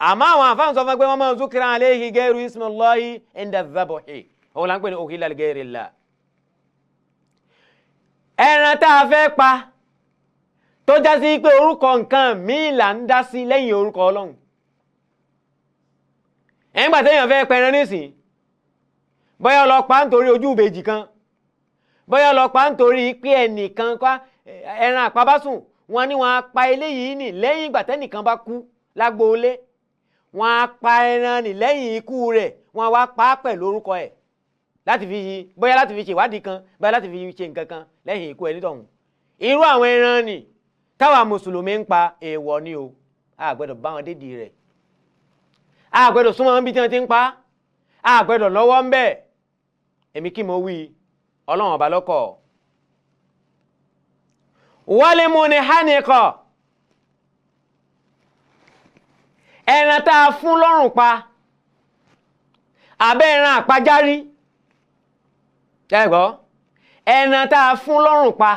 Àmọ́ àwọn àfáà sọ fún pé wọ́n máa ń zukira alayhi gairu ismillahi inda dhabuhi, òun là ń pè ní uhilla li gairillah. Ẹran tá a fẹ́ pa tó já sí pé orúkọ nǹkan míì là ń dá sí lẹ́yìn orúkọ Ọlọ́run. Ẹ̀ńgbà téèyàn fẹ́ pẹran nísìn, bóyá lọ pa nítorí ojú ìbejì kan, bóyá lọ pa nítorí pé ẹnìkan pa ẹran àpabásùn, wọn ní wọn á pa eléyìí nì lẹ́yìn ìgbà tẹ́nìkan bá kú lágboolé, wọn á pa ẹran nì lẹ́yìn ikú rẹ̀, wọn á wá pa á pẹ̀lú orúkọ ẹ̀ láti fi bóyá láti fi ṣèwádìí kan, bóyá láti fi ṣe nǹkan kan lẹ́yìn ikú ẹni tọ̀hún. Irú àwọn ẹran nì táwa mùsùlùmí ń pa èèwọ̀ ni o, a gbọ́dọ̀ bá wọn dédìí rẹ̀, a gbọ́dọ̀ súnmọ́ wọn bí tí wọ́n ti ń pa, a gbọ́dọ̀ lọ́wọ́ ń bẹ̀. Èmi kí mo wí, Ọlọ́run ọba lọ́kọ̀. Wálé mu ni hánikọ̀, ẹran tá a fún lọ́rùn pa àbẹ́ ẹran àpajárí, ẹ gbọ́, ẹran tá a fún lọ́rùn pa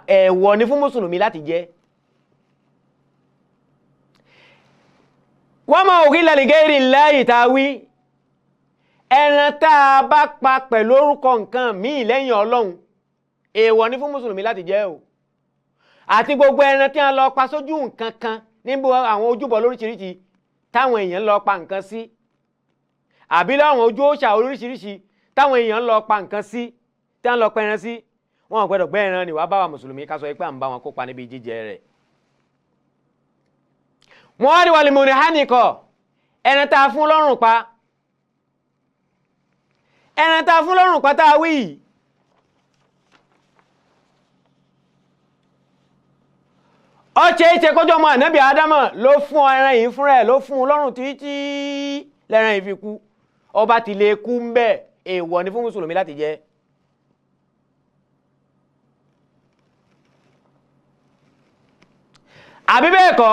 èèwọ̀ ni fún mùsùlùmí láti jẹ. Wọ́n máa uhilla li gairi llahi tá a wí, ẹran tá a bá pa pẹ̀lú orúkọ nǹkan míì lẹ́yìn Ọlọ́run, èèwọ̀ ni fún mùsùlùmí láti jẹ o. Àti gbogbo ẹran tí wọ́n lọ pa sójú nǹkan kan níbo àwọn ojúbọ lóríṣiríṣi táwọn èèyàn lọ pa nǹkan sí, àbí láwọn ojú òòṣà oríṣiríṣi táwọn èèyàn lọ pa nǹkan sí, tí wọ́n lọ pẹran sí, wọn ò gbọ́dọ̀ gbé ẹran ni wàá bá wa mùsùlùmí ká sọ pé à ń bá wọn kópa níbi jíjẹ rẹ̀. Wọ́n á rí wàlìmọ̀nì hánikọ̀, ẹran tá a fún lọ́rùn pa, ẹran tá a fún lọ́rùn pa tá a wí yìí, ó ṣe é ṣe kọjọ́ ọmọ ànábì Ádámọ̀ ló fún ẹran yìí fúnra ẹ̀, ló fún un lọ́rùn títí lẹ́ran yìí fi kú. Ọba ti lè kú ń bẹ́ẹ̀, èèwọ̀ ni fún mùsùlùmí láti jẹ. Àbí bẹ́ẹ̀ kọ́,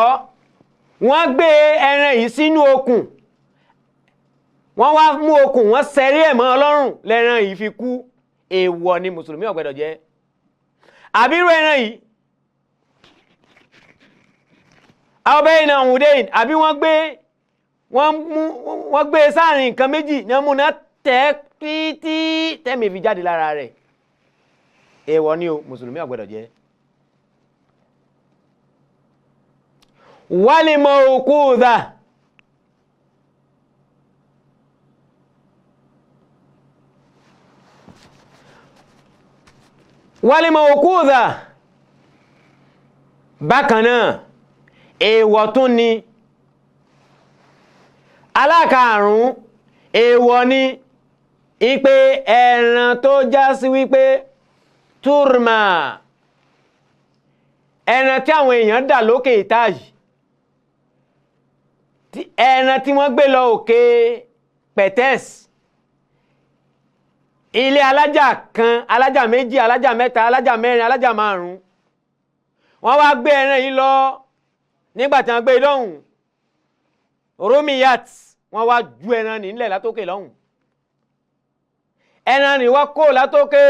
wọ́n gbé ẹran yìí sínú okùn, wọ́n wá mú okùn, wọ́n sẹ́rí ẹ̀ mọ́ ọlọ́run lẹ́ran yìí fi kú, èèwọ̀ ni mùsùlùmí ò gbọ́dọ̀ jẹ. Àbí irú ẹran yìí, ọbẹ̀ iná hùdẹ́yìn, àbí wọ́n gbé sáàrin nǹkan méjì ní ọmú náà tẹ́ títí tẹ́mi fi jáde lára rẹ̀, èèwọ̀ ni o, mùsùlùmí ò gbọ́dọ̀ jẹ. Wálìmọ̀ òkúùdà, wálìmọ̀ òkúùdà, bákan náà èèwọ̀ tún ni. Alákààrún èèwọ̀ ni ipe ẹran tó já sí wípé túrmà, ẹran tí àwọn èèyàn dà lókè ìta yìí, ẹran tí wọ́n gbé lọ òkè pẹ̀tẹ́s, ilé alájà kan, alájà méjì, alájà mẹ́ta, alájà mẹ́rin, alájà márùn-ún, wọ́n wá gbé ẹran yìí lọ. Nígbà tí wọ́n gbé lọ́hùn, romiyat, wọ́n wá ju ẹran nílẹ̀ látòkè lọ́hùn, ẹran ní wọ́n kó látòkè,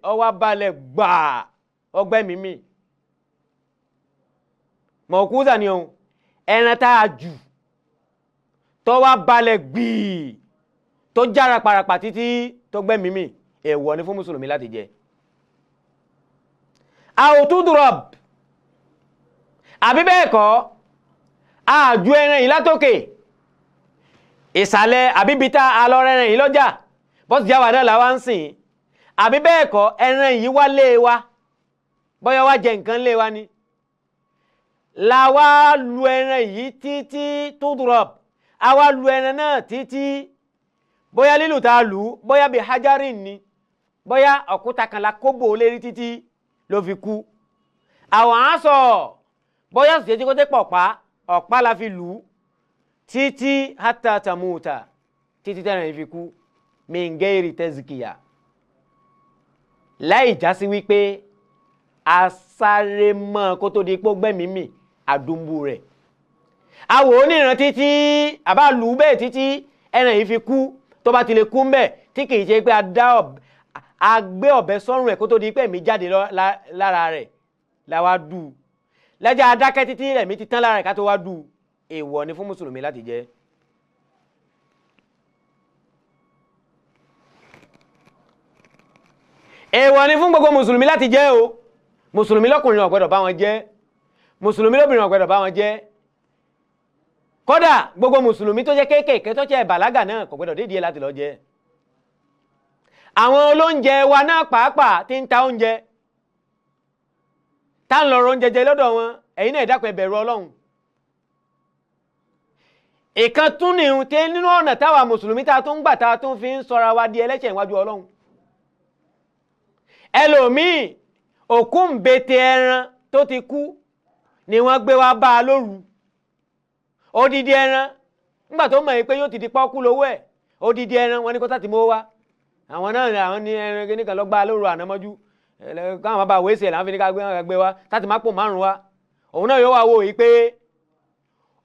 ó wá balẹ̀ gbà, ọgbẹ́ mímì. Mọ̀kúzà ni òun ẹran tá a jù tó wá balẹ̀ gbìí tó jára parapa títí tó gbẹ́mìí mì, èèwọ̀ ni fún mùsùlùmí láti jẹ. Àwòtúndùrọ̀b àbí bẹ́ẹ̀ kọ́, àjù ẹran yìí látòkè ìsàlẹ̀ àbíbi tá a lọ rẹran yìí lọ́jà bọ́sì jáwà náà làwa ń sìn, àbí bẹ́ẹ̀ kọ́ ẹran yìí wá lé wa, bọ́yá wá jẹ nǹkan lé wa ni làwa lu ẹran yìí títí túndùrọ̀b, àwa lu ẹran náà títí, bóyá lílù tá a lù ú, bóyá bíi hajarin ni, bóyá òkúta kan la kóbò lérí títí ló fi kú. Àwọn aṣọ bóyá sì jẹ́ kó tẹ́ pọ̀pá ọ̀pá la fi lù ú títí hátà tàmúta, títí tẹ́ràn yìí fi kú, mingeri tẹ́zìkìyà, láì jásí wípé a sáré mọ́ kó tó di pé ó gbẹ́mìí mì àdúgbò rẹ̀. Àwò oníran títí àbá lù ú bẹ́ẹ̀ títí ẹran yìí fi kú, tó bá ti lè kú mbẹ̀ tí kìí ṣe pé a gbé ọ̀bẹ sọ́rùn ẹ̀ kó tó di pé ẹ̀mí jáde lára rẹ̀ la wá dù ú lẹ́jà adákẹ́ títí ẹ̀mí ti tán lára rẹ̀ ká tó wá dù ú, èèwọ̀ ni fún mùsùlùmí láti jẹ. Èèwọ̀ ni fún gbogbo mùsùlùmí láti jẹ o. Mùsùlùmí lọ́kùnrin ò gbọ́dọ̀ bá wọn jẹ, mùsùlùmí lóbìnrin ò gbọ́dọ̀ bá wọn jẹ, kódà gbogbo mùsùlùmí tó jẹ́ kéékèèké tó jẹ́ bàlágà náà kò gbọ́dọ̀ dédìí láti lọ jẹ. Àwọn olóúnjẹ wa náà pàápàá tí ń ta oúnjẹ tá ń lọ rọ oúnjẹ jẹ lọ́dọ̀ wọn, ẹ̀yin náà ẹ dákun ẹ bẹ̀rù Ọlọ́run. Ìkan tún ní ìhun tí nínú ọ̀nà táwa mùsùlùmí tá a tún gbà tá a tún fi ń sọra wa di ẹlẹ́ṣẹ̀ níwájú Ọlọ́run. Ẹlòmíì òkú ń bete ẹran tó ti kú ni wọ́n gbé wá bá a lóru, odidi ẹran, nígbà tó mọ̀ yìí pé yóò ti di pọ́kú lówó ẹ̀, odidi ẹran wọn ní kó sáti mọ́ wá. Àwọn náà àwọn ní ẹran kíní kan lọ gbá lóru ànámọ́jú, káwọn bàbá wéṣẹ̀ làwọn fi ní ká gbé wá sáti má pò márùn wá. Òun náà yóò wá wò yìí pé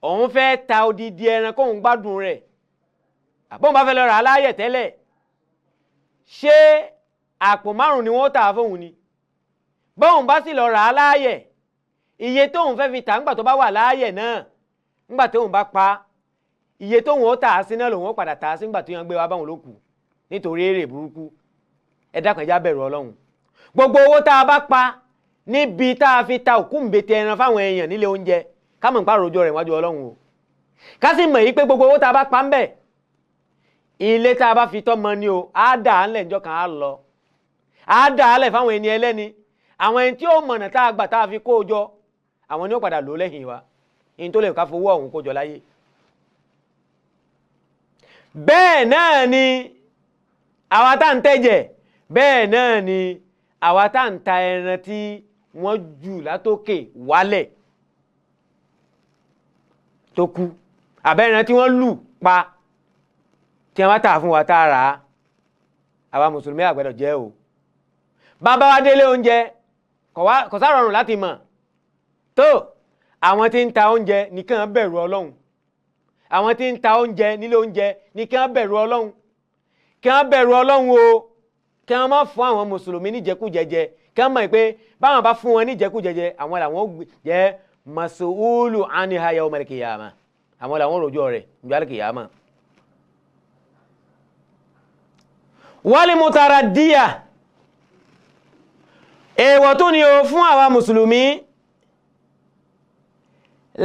òun fẹ́ ta odidi ẹran kóun gbádùn rẹ̀, àbóun bá fẹ́ lọ rà á láàyè tẹ́lẹ̀, ṣé àpò márùn ni wọ́n tà á fóun ni? Bóun bá sì lọ rà á láàyè, iye tóun fẹ́ fi tà ńgbà tó bá wà láàyè náà, ńgbà tóun bá pa iye tóun ó tà á sí náà lòun ó padà tà á sí ńgbà tó yàn gbé wá báwọn ló kù, nítorí èrè burúkú. Ẹ dákun ẹ já bẹ̀rù Ọlọ́run. Gbogbo owó tá a bá pa níbi tá a fi ta òkú ńbete ẹran fáwọn èèyàn nílé oúnjẹ, ká mọ̀ nípa àròjọ rẹ̀ wájú Ọlọ́run o. Ká sì mọ̀ yìí pé gbogbo owó tá a bá pa ń bẹ̀, ilé tá a bá fi tọ́mọ ni o, á dà á lẹ̀ níjọ́ kan á lọ, á dà á lẹ̀ fáwọn ẹni ẹlẹ́ni, àwọn ẹni tí ó mọ̀nà tá a gbà tá a fi kó o jọ, àwọn ni ó padà lò lẹ́yìn wa, ní tó lè ká fowó ọ̀hún kó jọ láyé. Bẹ́ẹ̀ náà ni àwa tá ń tẹ̀jẹ̀, bẹ́ẹ̀ náà ni àwa tá ń ta ẹran tí wọ́n jù látòkè wálẹ̀ tó kú, àbẹ́ ẹran tí wọ́n lù pa tí wọ́n tà fún wa tá a rà á, àwa mùsùlùmí a gbọ́dọ̀ jẹ o. Bàbá wa délé oúnjẹ kò sá rọrùn láti mọ̀ tó àwọn tí ń ta oúnjẹ nìkan bẹ̀rù Ọlọ́run, àwọn tí ń ta oúnjẹ nílé oúnjẹ nìkan bẹ̀rù Ọlọ́run, kí wọ́n bẹ̀rù Ọlọ́run o, kí wọ́n má fún àwọn mùsùlùmí níjẹkújẹjẹ, kí wọ́n mọ̀ pé báwọn bá fún wọn níjẹkújẹjẹ, àwọn làwọn jẹ́ masuulu aniha yawmal qiyamah, àwọn làwọn rojọ́ rẹ̀ níjọ́ al-qiyamah. Wal mutaraddiya, èèwọ̀ tún ni o fún àwa mùsùlùmí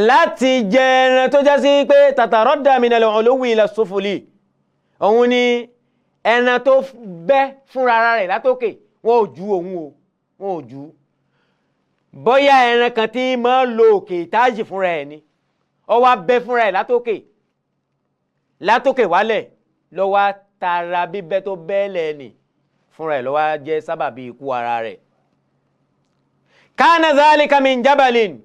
láti jẹ ẹran tó já sí pé tataradda minal uluwi ila sufuli, òun ni ẹran tó bẹ́ fúnra rẹ̀ látòkè, wọn ò ju òun o, wọn ò ju. Bóyá ẹran kan tí máa ń lo òkè ìtájì fúnra ẹ̀ ni, ó wá bẹ́ fúnra ẹ̀ látòkè, látòkè wálẹ̀ ló wá tara bíbẹ́ tó bẹ́ẹ̀lẹ̀ nì fúnra ẹ̀ ló wá jẹ́ sábàbí ikú ara rẹ̀. Kana dhalika min jabalin,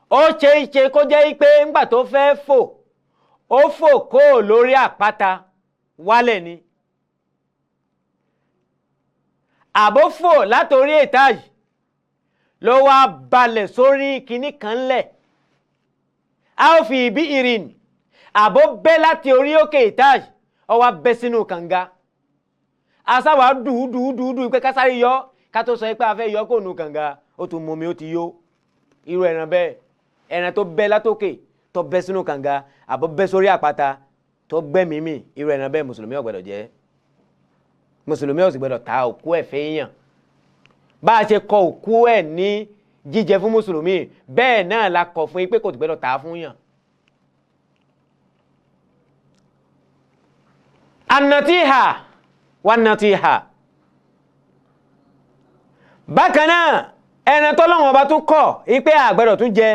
ó ṣe é ṣe kó jẹ́ pé ńgbà tó fẹ́ fò, ó fò kó lórí àpáta wálẹ̀ ni, àbófò látorí ètájì ló wá balẹ̀ sórí kinní kan lẹ̀, a ó fi ìbí ìrìn, àbó bẹ́ láti orí òkè ètájì ó wá bẹ́ sínú kànga, asáwà dùúdùúdùú pé kásáré yọ, ká tó sọ pé a fẹ́ yọ kó nu kànga, ó tún mumi ó ti yó. Irú ẹran bẹ́ẹ̀ Ẹran tó bẹ́ látòkè tó bẹ́ sínú kànga àbọ̀ bẹ́ sórí àpáta tó gbẹ́mìí mì, irú ẹran bẹ́ẹ̀ mùsùlùmí ò gbọ́dọ̀ jẹ. Mùsùlùmí ò sì gbọ́dọ̀ ta òkú ẹ̀ fẹ́yàn. Bá a ṣe kọ òkú ẹ̀ ní jíjẹ fún mùsùlùmí, bẹ́ẹ̀ náà la kọ̀ fún yín pé kò gbọ́dọ̀ ta fún yàn. Anatiha wa natiha. Bákan náà ẹran tọ́lọ́wọ́n ọba tún kọ̀ wípé a gbọ́dọ̀ tún jẹ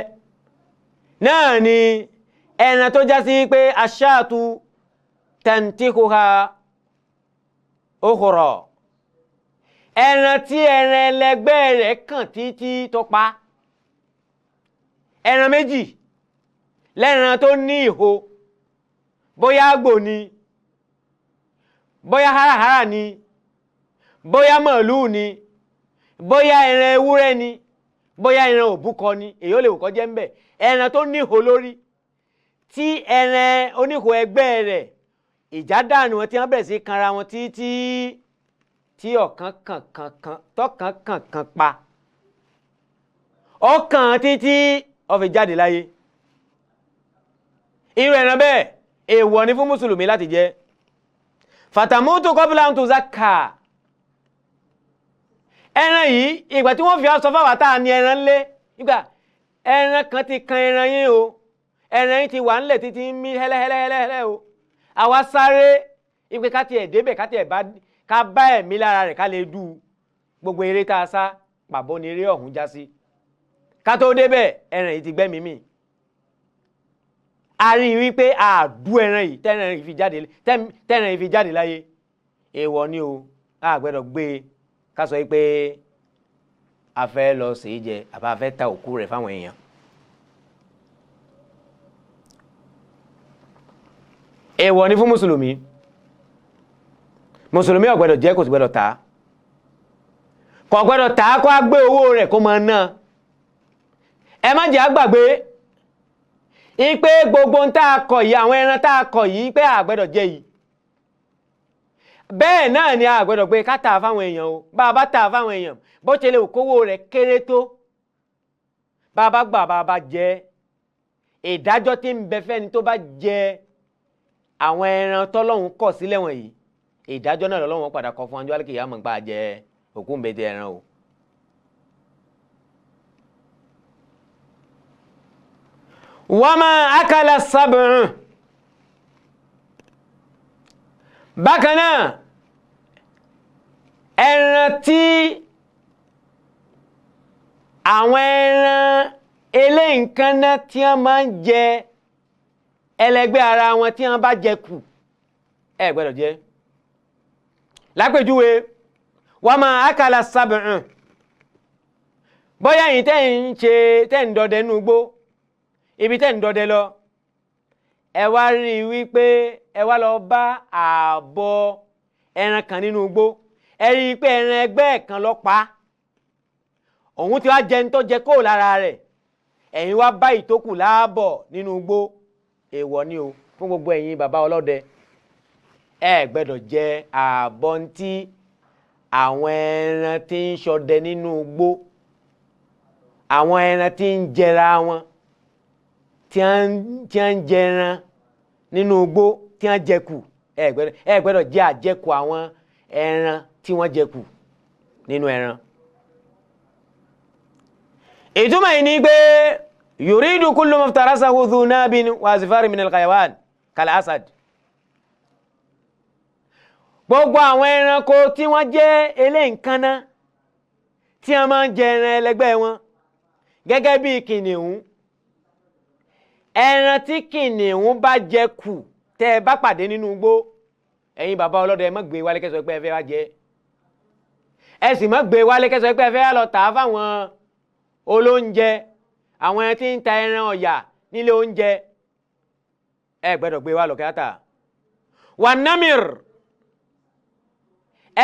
náà ni ẹran tó já sí pé aṣáàtú tẹ̀ntíkùhà òkùrọ̀, ẹran tí ẹran ẹlẹgbẹ́ rẹ̀ kàn títí tó pa, ẹran méjì lẹ́ran tó ní ìho, bóyá àgbò ni, bóyá háràhárà ni, bóyá màlúù ni, bóyá ẹran ewúrẹ́ ni, bóyá ẹran òbúkọ ni, èyí ó lè wù kó jẹ́ ń bẹ̀. Ẹran tó ního lórí tí ẹran oního ẹgbẹ́ rẹ̀ ìjà dànù wọn tí wọ́n bẹ̀rẹ̀ sí kanra wọn títí tí ọ̀kan kankan tọkàn kankan pa ọkàn títí ó fi jáde láyé. Irú ẹran bẹ́ẹ̀ èèwọ̀ ni fún mùsùlùmí láti jẹ. Fàtàmútù kọ́bílà ń tó zaka. Ẹran yìí ìgbà tí wọ́n fi aṣọ fáwọn tá a ní ẹran lé, ìgbà ẹran kan ti kan ẹran yín o, ẹran yín ti wà ńlẹ̀ títí ń mí hẹ́lẹ́hẹ́lẹ́hẹ́lẹ́ o, àwa sáré ìpè ká tiẹ̀ débẹ̀ ká tiẹ̀ bá ká bá ẹ̀mí lára rẹ̀ ká lè dù gbogbo eré tá a sá pàbó ni eré ọ̀hún já sí. Ká tó débẹ̀ ẹran yìí ti gbẹ́mìí mì. A rí i wípé àdú ẹran yìí tẹ́ran yìí fi jáde, tẹ́ran yìí fi jáde láyé, èèwọ̀ ni o, a gbọ́dọ̀ gbé e ká sọ pé a fẹ́ lọ sèé jẹ àbá a fẹ́ ta òkú rẹ̀ fáwọn èèyàn. Èèwọ̀ ni fún mùsùlùmí. Mùsùlùmí ò gbọ́dọ̀ jẹ, kò sì gbọ́dọ̀ tà. Kò gbọ́dọ̀ tà kó a gbé owó rẹ̀ kó máa ná. Ẹ má jẹ́ á gbàgbé ipe gbogbo ń tá a kọ̀ yìí, àwọn ẹran tá a kọ̀ yìí pé a gbọ́dọ̀ jẹ yìí, bẹ́ẹ̀ náà ni a gbọ́dọ̀ gbé ká tà fáwọn èèyàn o. Bá a bá tà fáwọn èèyàn, bó ṣe lè kówó rẹ̀ kéré tó, bá a bá gbà bá a bá jẹ, ìdájọ́ tí ń bẹ fẹ́ni tó bá jẹ àwọn ẹran tọ́lọ́hun kọ̀ sílẹ̀ wọ̀nyí, ìdájọ́ náà lọ́lọ́hun padà kọ fún ọjọ́ àlùkìyámọ̀ gbà jẹ òkú ń bẹ ẹran o. Wama akala sab'u. Bákan náà ẹran tí àwọn ẹran eléǹkanná tí wọ́n máa ń jẹ ẹlẹgbẹ́ ara wọn tí wọ́n bá jẹ kù, ẹ gbọ́dọ̀ jẹ. Lápèjúwe wama akala sab'u, bóyá yìí tẹ́ ń ṣe tẹ́ ń dọdẹ nínú igbó, ibi tẹ́ ń dọdẹ lọ, ẹ wá rí i wípé ẹ wá lọ bá ààbọ̀ ẹran kan nínú igbó, ẹ rí i pé ẹran ẹgbẹ́ kan lọ pa, òun ti wá jẹ ní tó jẹ kó lára rẹ̀, ẹ̀yin wá bá ìtókù láàbọ̀ nínú igbó, èèwọ̀ ni o fún gbogbo ẹ̀yin bàbá ọlọ́dẹ. Ẹ gbọ́dọ̀ jẹ ààbọ̀ ntí àwọn ẹran tí ń ṣọdẹ nínú igbó, àwọn ẹran tí ń jẹra wọn, tí ń jẹran nínú igbó, tí wọ́n jẹkù, ẹ gbọ́dọ̀ jẹ àjẹkù àwọn ẹran tí wọ́n jẹkù nínú ẹran. Ìtumọ̀ yìí ni pé yuridu kullu maftarasahu dhu nabin wa azfari min al-hayawan kal asad. Gbogbo àwọn ẹranko tí wọ́n jẹ́ eléǹkanná tí wọ́n máa ń jẹ ẹran ẹlẹgbẹ́ wọn gẹ́gẹ́ bí kìnìún, ẹran tí kìnìún bá jẹ kù tẹ́ ẹ bá pàdé nínú igbó, ẹ̀yin bàbá ọlọ́dẹ ẹ má gbé wálé kẹ́sọ̀ pé ẹ fẹ́ wá jẹ, ẹ sì má gbé wálé kẹ́sọ̀ pé ẹ fẹ́ wá lọ tà á fáwọn olóúnjẹ, àwọn ẹni tí ń ta ẹran ọ̀yà nílé oúnjẹ, ẹ gbọ́dọ̀ gbé wá lọ kíátà. Wà námìr,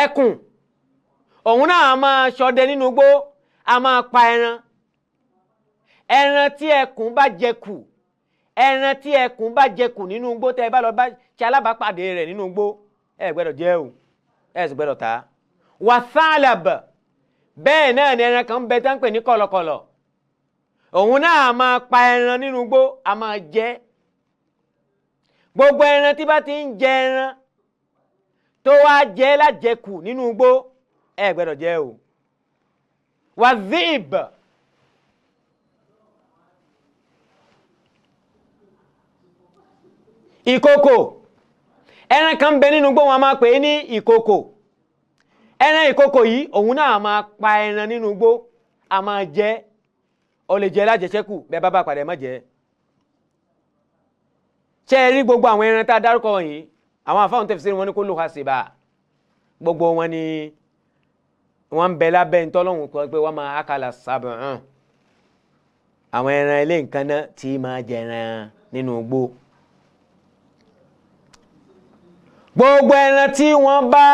ẹkùn, òun náà máa ṣọdẹ nínú igbó, a máa pa ẹran. Ẹran tí ẹkùn bá jẹ kù, ẹran tí ẹkùn bá jẹ kù nínú igbó tẹ́ ẹ bá lọ bá ṣe alábàápàdé rẹ̀ nínú igbó, ẹ gbọ́dọ̀ jẹ o, ẹ sì gbọ́dọ̀ tà á. Wà thálàb, bẹ́ẹ̀ náà ni ẹran kan bẹ tá ń pè ní kọ̀lọ̀kọ̀lọ̀, Òun náà máa pa ẹran nínú igbó, a máa jẹ. Gbogbo ẹran tí bá ti ń jẹ ẹran tó wá jẹ lájẹkù nínú igbó, ẹ gbọ́dọ̀ jẹ o. Wàzíìb, ìkòkò. Ẹran kan bẹ nínú igbó, wọn máa pè é ní ìkòkò. Ẹran ìkòkò yìí òun náà máa pa ẹran nínú igbó, a máa jẹ. Ó lè jẹ lájẹṣẹ́kù, bẹ́ẹ̀ bá bá padà má jẹ. Ṣé ẹ rí gbogbo àwọn ẹran tá a dárúkọ wọ̀nyí, àwọn àfáwọn tẹ̀síìrì wọn ní kó ló ha sí bá gbogbo wọn ni wọ́n ń bẹ lábẹ́ ntọ́lọ́hún kọ́ pé wọ́n máa akala sábẹ̀hàn. Àwọn ẹran ilé nǹkan náà tí máa jẹran nínú igbó. Gbogbo ẹran tí wọ́n bá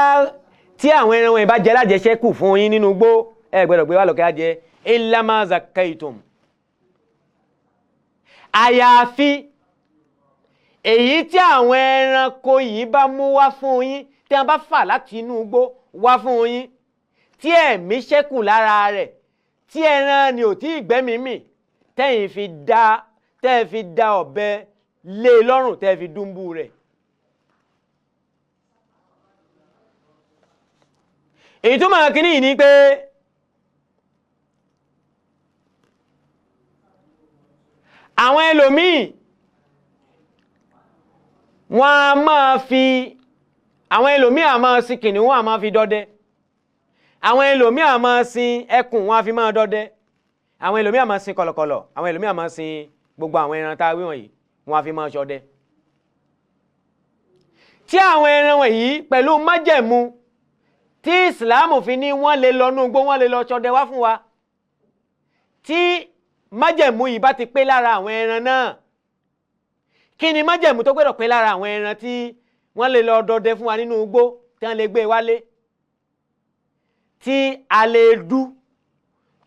tí àwọn ẹran wọn bá jẹ lájẹṣẹ́kù fún yín nínú igbó, ẹ gbọ́dọ̀ gbé wá lọ́kẹ́ á jẹ. Illa ma zakkaytum, àyàfi èyí tí àwọn ẹranko yìí bá mú wá fún yín, tí wọ́n bá fà láti inú igbó wá fún yín, tí ẹ̀mí ṣẹ́kù lára rẹ̀, tí ẹran ni ò tí ì gbẹ́mìí mì, tẹ́yìn fi dá tẹ́ fi dá ọ̀bẹ lé e lọ́rùn, tẹ́ fi dúnbú rẹ̀. Ìtumọ̀ kínní yìí ni pé àwọn ẹlòmíì wọ́n a máa fi, àwọn ẹlòmíì a máa sin kìnìún, wọ́n a máa fi dọdẹ. Àwọn ẹlòmíì a máa sin ẹkùn, wọ́n a fi máa dọdẹ. Àwọn ẹlòmíì a máa sin kọ̀lọ̀kọ̀lọ̀, àwọn ẹlòmíì a máa sin gbogbo àwọn ẹran tá a wí wọ̀nyí, wọ́n a fi máa ṣọdẹ. Tí àwọn ẹran wọ̀nyí pẹ̀lú májẹ̀mú tí Ìsìláàmù fi ní wọ́n lè lọ nú igbó, wọ́n lè lọ ṣọdẹ wá fún wa, tí májẹ̀mú yìí bá ti pé lára àwọn ẹran náà, kí ni májẹ̀mú tó gbọ́dọ̀ pé lára àwọn ẹran tí wọ́n lè lọ dọdẹ fún wa nínú igbó, tí wọ́n lè gbé wálé, tí a lè dú,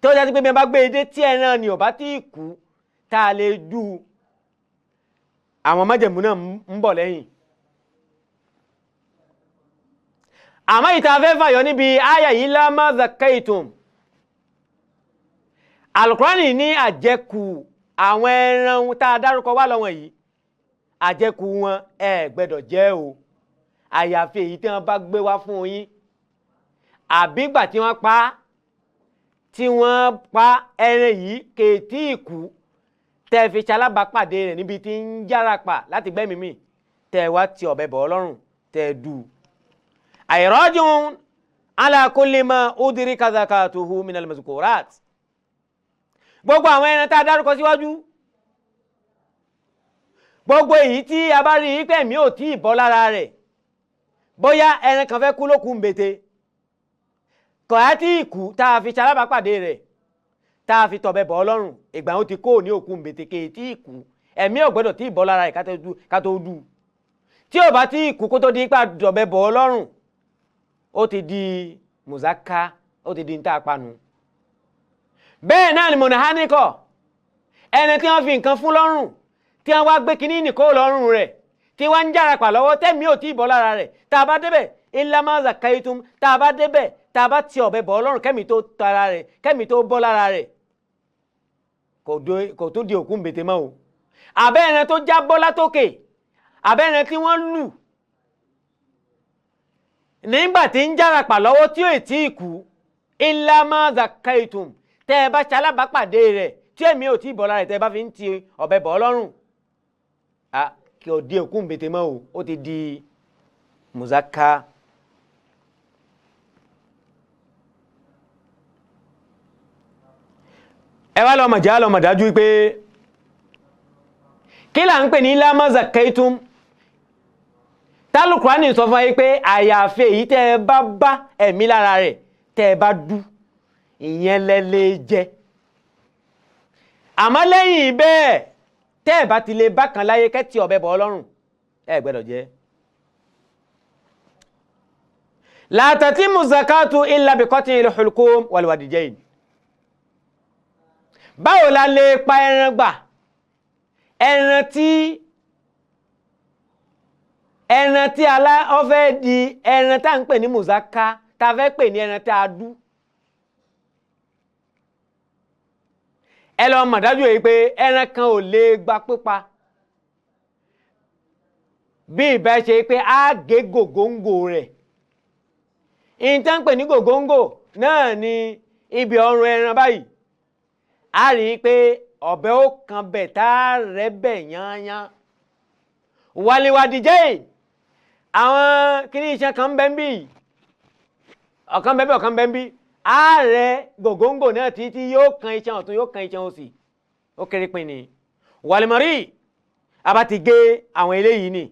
tó jẹ́ pé bí wọ́n bá gbé e dé tí ẹran ni ò bá tí ì kú tá a lè dú, àwọn májẹ̀mú náà ń bọ̀ lẹ́yìn. Àmọ́ ìta fẹ́ fàyọ níbi àyà yìí, la ma zakkaytum, Al-Qur'ani ní àjẹkù àwọn ẹran tá a dárúkọ wá lọ́wọ́ yìí, àjẹkù wọn ẹ gbẹ́dọ̀ jẹ o, àyàfi èyí tí wọ́n bá gbé wá fún yín, àbígbà tí wọ́n pa, tí wọ́n pa ẹran yìí kèétí ìkú, tẹ́ fi ṣalábàápàdé rẹ̀ níbi tí ń yára pa láti gbẹ́mìí mì, tẹ́ wá ti ọ̀bẹ bọ̀ ọlọ́run tẹ́ dù. Àìrọ́jùn ala kulli ma udrika zakatuhu minal mazkurat, gbogbo àwọn ẹran tá a dárúkọ síwájú, gbogbo èyí tí a bá rí i pé ẹ̀mí ò tí ì bọ́ lára rẹ̀, bóyá ẹran kan fẹ́ kú lókun bété, kọ̀ọ̀yá tí ì kú tá a fi ṣalábàápàdé rẹ̀, tá a fi tọ̀bẹ bọ̀ ọlọ́run, ìgbà ó ti kó ní òkun bété kéè tí ì kú, ẹ̀mí ò gbọ́dọ̀ tí ì bọ́ lára rẹ̀ ká tó dù. Tí ò bá tí ì kú kó tó di ipa tọ̀bẹ bọ̀ ọlọ́run, ó ti di mùsáká, ó ti di ní tá a panu. Bẹ́ẹ̀ náà ni mọ̀nàhánikọ̀, ẹni tí wọ́n fi nǹkan fún lọ́rùn, tí wọ́n wá gbé kinní nìkó lọ́rùn rẹ̀, tí wọ́n ń járapà lọ́wọ́, tẹ́mi ò tí ì bọ́ lára rẹ̀, tá a bá débẹ̀ illa ma zakkaytum, tá a bá débẹ̀ tá a bá ti ọ̀bẹ bọ̀ ọlọ́run kẹ́mi tó tara rẹ̀, kẹ́mi tó bọ́ lára rẹ̀, kò tún di òkú mbètè mọ́ o. Àbẹ́ ẹran tó já bọ́ látòkè, àbẹ́ ẹran tí wọ́n lù nígbà tí ń járapà lọ́wọ́ tí ò tí ì kú, illa ma zakkaytum, tẹ́ ẹ bá ṣalábàápàdé rẹ̀ tí èmi ò tí ì bọ́ lára rẹ̀, tẹ́ ẹ bá fi ń ti ọ̀bẹ bọ̀ ọlọ́run, kí o di òkú mbètè mọ́ o, ó ti di mùsáká. Ẹ wá lọ́mọ jẹ́ lọ́mọ dájú pé kí là ń pè ní illa ma zakkaytum. Tálùkùránì sọ fún yín pé àyàfi èyí tẹ́ ẹ bá bá ẹ̀mí lára rẹ̀ tẹ́ ẹ bá dú, ìyẹn lẹ lè jẹ. Àmọ́ lẹ́yìn bẹ́ẹ̀ tẹ́ ẹ bá ti lè bákan láyé kẹ́tì ọ̀bẹ bọ̀ ọlọ́run, ẹ gbọ́dọ̀ jẹ. La tatimu zakatu illa bi qat'il hulqum wal wadijayn. Báwo la lè pa ẹran gbà? Ẹran tí alá ọfẹ́ di ẹran tá ń pè ní mùsáká, tá fẹ́ pè ní ẹran tá a dú. Ẹ lọ mọ̀ dájú èyí pé ẹran kan ò lè gba pípa bí ìbá ṣe pé á gé gògóńgò rẹ̀. Ìtàn pè ní gògóńgò náà ni ibi ọrùn ẹran báyìí, a rí i pé ọ̀bẹ ó kan bẹ̀ tá a rẹ́ bẹ̀ yányán. Wàlíwàdìjẹ́ àwọn kíní iṣan kan bẹ́ ń bí, ọ̀kan bẹ́ ń bí, ọ̀kan bẹ́ ń bí, a rẹ́ gògóńgò náà títí yóò kan iṣan ọ̀tún, yóò kan iṣan òsì, ó kéré pin ni. Wàlímọ̀rí a bá ti gé àwọn eléyìí ni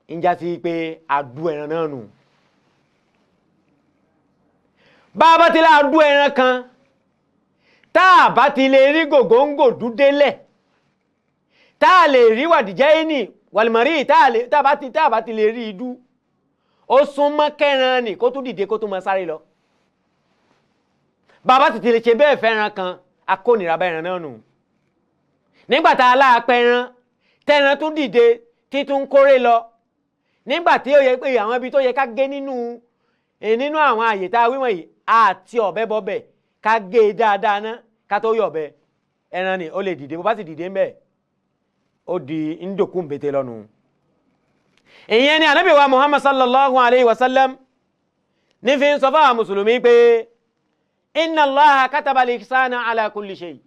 ń já sí pé a du ẹran náà nù. Bá a bá ti lá du ẹran kan, tá a bá ti lè rí gògóńgò dúdélẹ̀, tá a lè rí wàdìjẹ́ ní wàlìmọ̀rí, tá a bá ti lè rí idú, ó súnmọ́ kẹran nì kó tún dìde kó tún mọ sáré lọ. Bàbá sì ti lè ṣe bẹ́ẹ̀ fẹ́ràn kan, akónira bá ẹran náà nù. Nígbà tá a láàpẹ ẹran, tẹran tún dìde títún kórè lọ, nígbà tí ó yẹ pé àwọn ibi tó yẹ ká gé nínú àwọn àyè tá a wí wọ̀nyí àti ọ̀bẹ bọ́bẹ̀ ká gé e dáadáa ná ká tó yọ ọ̀bẹ, ẹran ni ó lè dìde. Bó bá sì dìde ńbẹ̀, ó di ndòkú mbete lọ́nu. Ìyẹn ni Ànábì wa Muhammad sallallahu alayhi wa sallam ní fi ń sọ fáwọn mùsùlùmí pé inna Allaha kataba al-ihsana ala kulli shay.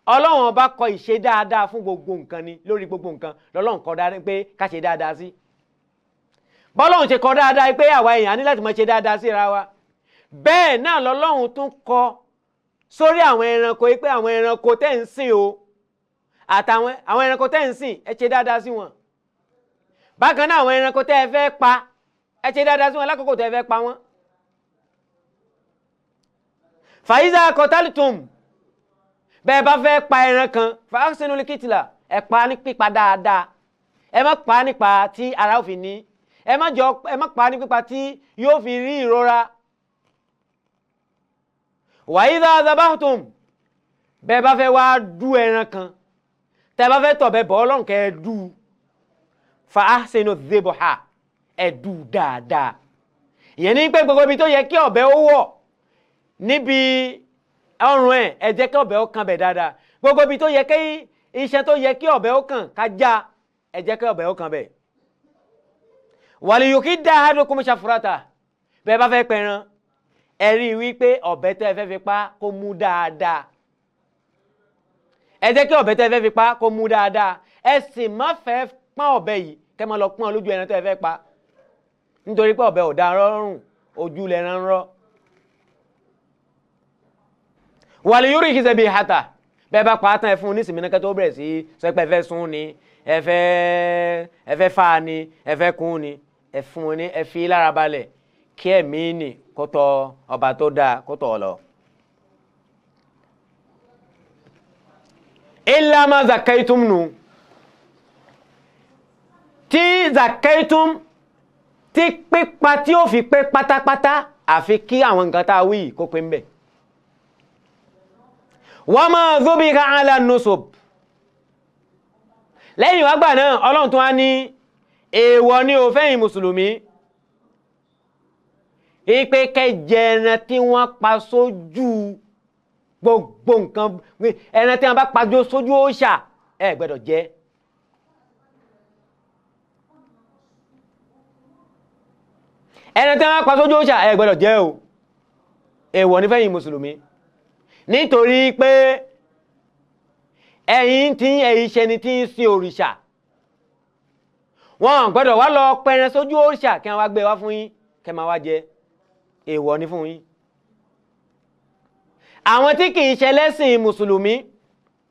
Ọlọ́run ọba kọ ìṣe dáadáa fún gbogbo nǹkan ni, lórí gbogbo nǹkan lọ́lọ́run kọ dáadáa pé ká ṣe dáadáa sí. Bọ́lọ́run ṣe kọ dáadáa pé àwa èèyàn ní láti máa ṣe dáadáa síra wa, bẹ́ẹ̀ náà lọ́lọ́run tún kọ sórí àwọn ẹranko pé àwọn ẹranko tẹ́ ń sìn o, àtàwọn àwọn ẹranko tẹ́ ń sìn, ẹ ṣe dáadáa sí wọn. Bákan náà àwọn ẹranko tẹ́ ẹ fẹ́ pa, ẹ ṣe dáadáa sí wọn lákòókò tẹ́ ẹ fẹ́ pa wọ́n. Fàyíṣà kọtálítùm, bẹ́ẹ̀ bá fẹ́ pa ẹran kan, fàáṣínú likitìlà, ẹ pa ní pípa dáadáa, ẹ má pa nípa tí ara ò fi ní, ẹ má pa ní pípa tí yóò fi rí ìrora. Wàyíṣà zabahutum, bẹ́ẹ̀ bá fẹ́ wá dú ẹran kan, tẹ́ bá fẹ́ tọ̀bẹ bọ́ ọlọ́run kẹ́ ẹ dú, fàáṣínú zeboha, ẹ dú dáadáa. Ìyẹn ní pé gbogbo ibi tó yẹ kí ọ̀bẹ ó wọ̀ níbi ọrùn ẹ, ẹ jẹ́ kí ọ̀bẹ ó kàn bẹ̀ dáadáa. Gbogbo ibi tó yẹ kí iṣan tó yẹ kí ọ̀bẹ ó kàn ká já, ẹ jẹ́ kí ọ̀bẹ ó kàn bẹ̀. Wàlíyùkí dá ahadukum ṣàfùràtà, bẹ́ẹ̀ bá fẹ́ pẹran, ẹ rí i wípé ọ̀bẹ tẹ́ ẹ fẹ́ fi pa kó mú dáadáa. Ẹ jẹ́ kí ọ̀bẹ tẹ́ ẹ fẹ́ fi pa kó mú dáadáa. Ẹ sì má fẹ́ pọ́n ọ̀bẹ yìí kẹ́ máa lọ pọ́n lójú ẹran tẹ́ ẹ fẹ́ pa, nítorí pé ọ̀bẹ ò dá rọrùn, ojú lẹran rọ. Wàlíyúrì kìí ṣe bíi hata, bẹ́ẹ̀ bá pa á tán, ẹ fún un nísìmí náà kẹ́ tó bẹ̀rẹ̀ sí sọ pé ẹ fẹ́ sun ni, ẹ fẹ́ fa ni, ẹ fẹ́ kún ni, ẹ fún un ní, ẹ fi lára balẹ̀ kí ẹ̀mí nì kó tọ̀ ọba tó dáa kó tọ̀ lọ. Illa ma zakaitum nù, tí zakaitum tí pípa tí ó fi pé pátápátá, àfi kí àwọn nǹkan tá a wí kó pé ń bẹ̀. Wa ma dhubiha ala nusub, lẹ́yìn wá gbà náà ọlọ́run tún wá ní èèwọ̀ ní o fẹ́yìn mùsùlùmí ipe kẹjẹ ẹran tí wọ́n pa sójú gbogbo nǹkan, ẹran tí wọ́n bá pa sójú òòṣà ẹ gbọ́dọ̀ jẹ. Ẹran tí wọ́n bá pa sójú òòṣà ẹ gbọ́dọ̀ jẹ o, èèwọ̀ ní fẹ́yìn mùsùlùmí, nítorí pé ẹ̀yin tí ẹ̀yin ṣe ni tí ń sin òrìṣà, wọn gbọ́dọ̀ wá lọ pẹran sójú òrìṣà kí wọ́n wá gbé wá fún yín kẹ́ máa wá jẹ, èèwọ̀ ni fún yín. Àwọn tí kì í ṣe lẹ́sìn mùsùlùmí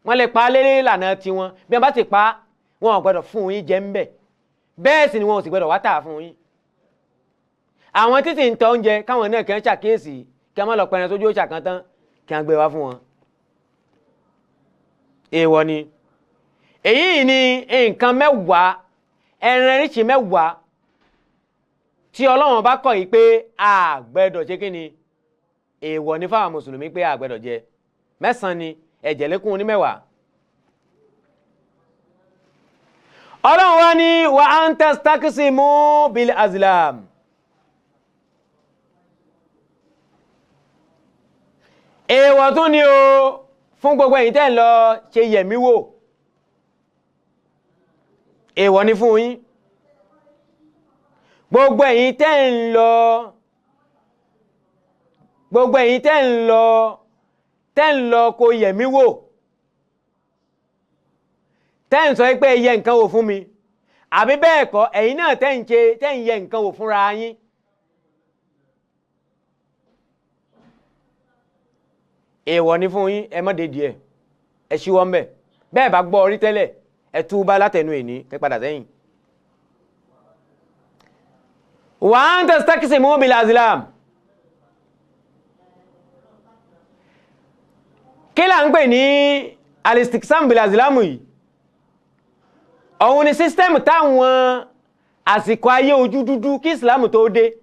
wọ́n lè pa á lérè ìlànà tiwọn, bí wọ́n bá sì pa wọn gbọ́dọ̀ fún yín jẹ ńbẹ̀, bẹ́ẹ̀ sì ni wọn ò sì gbọ́dọ̀ wá tà fún yín. Àwọn tí sì ń tọ́ oúnjẹ káwọn náà kẹ́ ń ṣàkíyèsí kí wọ́n má lọ pẹran sójú òrìṣà kan tán kí wọ́n gbé wá fún wọn, èèwọ̀ ni. Èyí ni nǹkan mẹ́wàá, ẹran eríṣi mẹ́wàá tí Ọlọ́run bá kọ̀ yìí pé a gbẹ́dọ̀ ṣe kí ni, èèwọ̀ ni fáwọn mùsùlùmí pé a gbẹ́dọ̀ jẹ. Mẹ́sàn-án ni, ẹ̀jẹ̀ lékún ní mẹ́wàá. Ọlọ́run wá ní wa an tastaqsimu bil azlam. Èèwọ̀ tún ni o fún gbogbo ẹ̀yin tẹ́ ń lọ ṣe yẹ̀mí wò. Èèwọ̀ ni fún yín. Gbogbo ẹ̀yin tẹ́ ń lọ, gbogbo ẹ̀yin tẹ́ ń lọ, tẹ́ ń lọ kó yẹ̀mí wò, tẹ́ ń sọ pé ẹ yẹ nǹkan wò fún mi, àbí bẹ́ẹ̀ kọ́, ẹ̀yin náà tẹ́ ń ṣe, tẹ́ ń yẹ nǹkan wò fúnra yín. Èèwọ̀ ni fún yín, ẹ má dé díẹ̀, ẹ ṣíwọ́ ń bẹ̀. Bẹ́ẹ̀ bá gbọ́ orí tẹ́lẹ̀, ẹ túbá látẹnu èní, kẹ́ padà sẹ́yìn. Wa an tastaqsimu bil azlam. Kí là ń pè ní alistiqsam bil azlam yìí? Òun ni sísítẹ́mù táwọn àsìkò ayé ojú dúdú kí ìsìlámù tó dé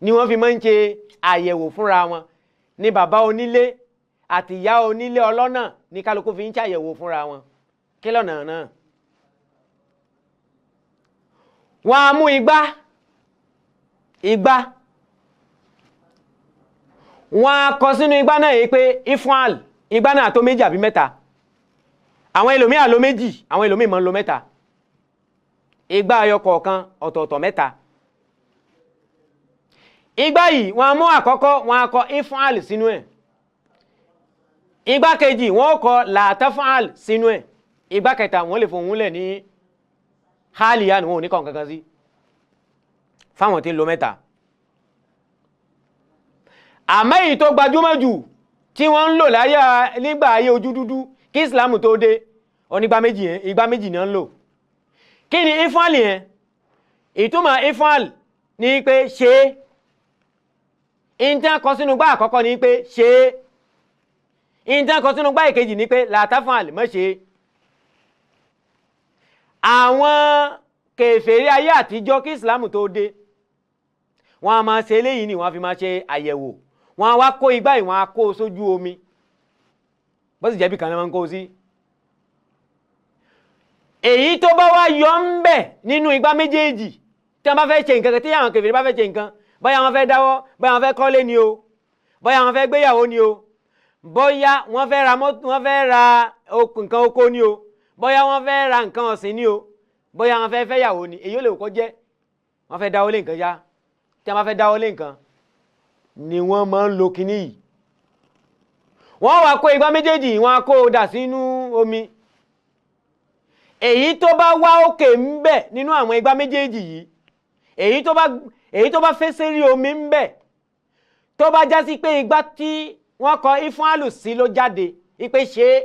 ni wọ́n fi máa ń ṣe àyẹ̀wò fúnra wọn. Ní bàbá onílé àti ìyá onílé ọlọ́nà ní kálukú fi ń ṣàyẹ̀wò fúnra wọn. Kí lọ́nà náà? Wọ́n á mú igbá, igbá, wọ́n á kọ sínú igbá náà yìí pé ifeanl, igbá náà tó méjì àbí mẹ́ta. Àwọn ẹlòmíì á lo méjì, àwọn ẹlòmíì máa ń lo mẹ́ta. Igbá ayọ kọ̀ọ̀kan ọ̀tọ̀ọ̀tọ̀ mẹ́ta. Igbá yìí wọ́n á mú àkọ́kọ́, wọ́n á kọ ifeanl sínú ẹ̀. Igbá kejì wọ́n kọ làtàfàl sínú ẹ̀. Igbá kẹta wọ́n lè fohùn lẹ̀ ní hálìyá ni wọ́n ò ní kàn kankan sí fáwọn tí ń lo mẹ́ta. Àmọ́ èyí tó gbajúmọ̀ jù tí wọ́n ń lò láyé nígbà ayé ojú dúdú kí ìsìlámù tó dé, onígbá méjì yẹn, igbá méjì ni wọ́n ń lò. Kí ni ifeanl yẹn? Ìtumọ̀ ifeanl ni pé ṣe é. Ìtàn kọ sínú gbá àkọ́kọ́ ni pé ṣe é. Ìtàn kọ sínú gbá ìkejì ni pé làtàfàl mọ́ ṣe é. Àwọn kèfèrí ayé àtijọ́ kí ìsìlámù tó dé, wọ́n á máa ṣe eléyìí ni wọ́n á fi máa ṣe àyẹ̀wò. Wọ́n á wá kó igbá yìí, wọ́n á kó sójú omi, bó sì jẹ́ bí kan náà máa ń kó sí. Èyí tó bá wá yọ ń bẹ̀ nínú igbá méjèèjì tí wọ́n bá fẹ́ ṣe nǹkan kan, tí àwọn kèfèrí bá fẹ́ ṣe nǹkan, bóyá wọ́n fẹ́ dáwọ́, bóyá wọ́n fẹ́ kọ́lé ni o, bóyá wọ́n fẹ́ gbéyàwó ni o, bóyá wọ́n fẹ́ ra mọ́tò, wọ́n fẹ́ ra nǹkan oko ni o, bóyá wọ́n fẹ́ ra nǹkan ọ̀sìn ni o, bóyá wọ́n fẹ́ fẹ́yàwó ni, èyí ò lè kọ́ jẹ́ wọ́n fẹ́ dáwọ́ lé nǹkan yá. Tí wọ́n bá fẹ́ dáwọ́ lé nǹkan ni wọ́n máa ń lo kinní yìí. Wọ́n wá kó igbá méjèèjì, wọ́n á kó o dà sínú omi. Èyí tó bá wá òkè ń bẹ̀ nínú àwọn igbá méjèèjì yìí, èyí tó bá fẹ́ sérí omi ń bẹ̀, tó bá já sí pé igbá tí wọ́n kọ ifeanlu sí ló jáde, ipe ṣe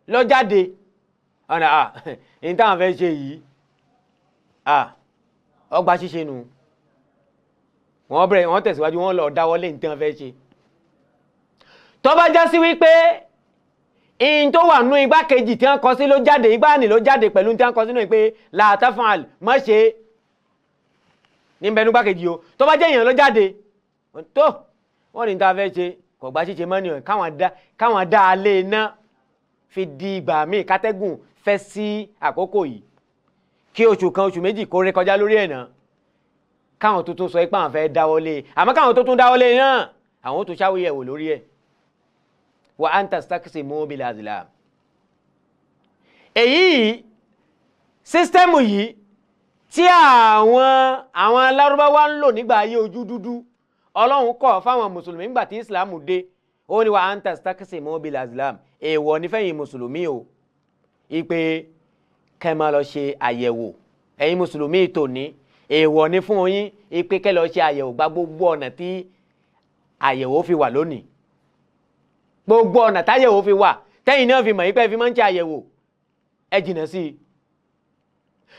ló jáde, ọ̀nà à ní táwọn fẹ́ ṣe yìí, à ọgbà ṣíṣe nu. Wọ́n bẹ̀rẹ̀, wọ́n tẹ̀síwájú, wọ́n lọ dáwọ́lé ní tí wọ́n fẹ́ ṣe. Tó bá já sí wípé in tó wà nú igbá kejì tí wọ́n kọ sí ló jáde, igbá nì ló jáde pẹ̀lú tí wọ́n kọ sínú pé làtàfàl má ṣe ní bẹnu igbá kejì o, tó bá jẹ́ èèyàn ló jáde tó wọ́n ní tá a fẹ́ ṣe kò gbà ṣíṣe mọ́ nìyẹn, káwọn dá a lé iná fi di ìgbà míì kátẹ́gùn fẹ́ sí àkókò yìí, kí oṣù kan oṣù méjì kó ré kọjá lórí ẹ̀ náà, káwọn tó tún sọ pé àwọn fẹ́ dáwọ́lé. Àmọ́ káwọn tó tún dáwọ́lé náà, àwọn tó ṣàwòyẹ̀wò lórí ẹ̀. Wa an tastaqsimu bil azlam. Èyí sísítẹ́mù yìí tí àwọn alárúbáwá ń lò nígbà ayé ojú dúdú, Ọlọ́run kọ̀ fáwọn mùsùlùmí nígbà tí ìsìlámù dé. Ó ní wa an tastaqsimu bil azlam, èèwọ̀ ní fẹ́yìn mùsùlùmí o, ìpè kẹ́ máa lọ ṣe àyẹ̀wò. Ẹ̀yin mùsùlùmí tòní, èèwọ̀ ní fún yín ìpè kẹ́ lọ ṣe àyẹ̀wò. Gba gbogbo ọ̀nà tí àyẹ̀wò fi wà lónìí, gbogbo ọ̀nà táyẹ̀wò fi wà tẹ́yìn náà fi mọ̀ yín pé fi máa ń ṣe àyẹ̀wò, ẹ jìnà sí i.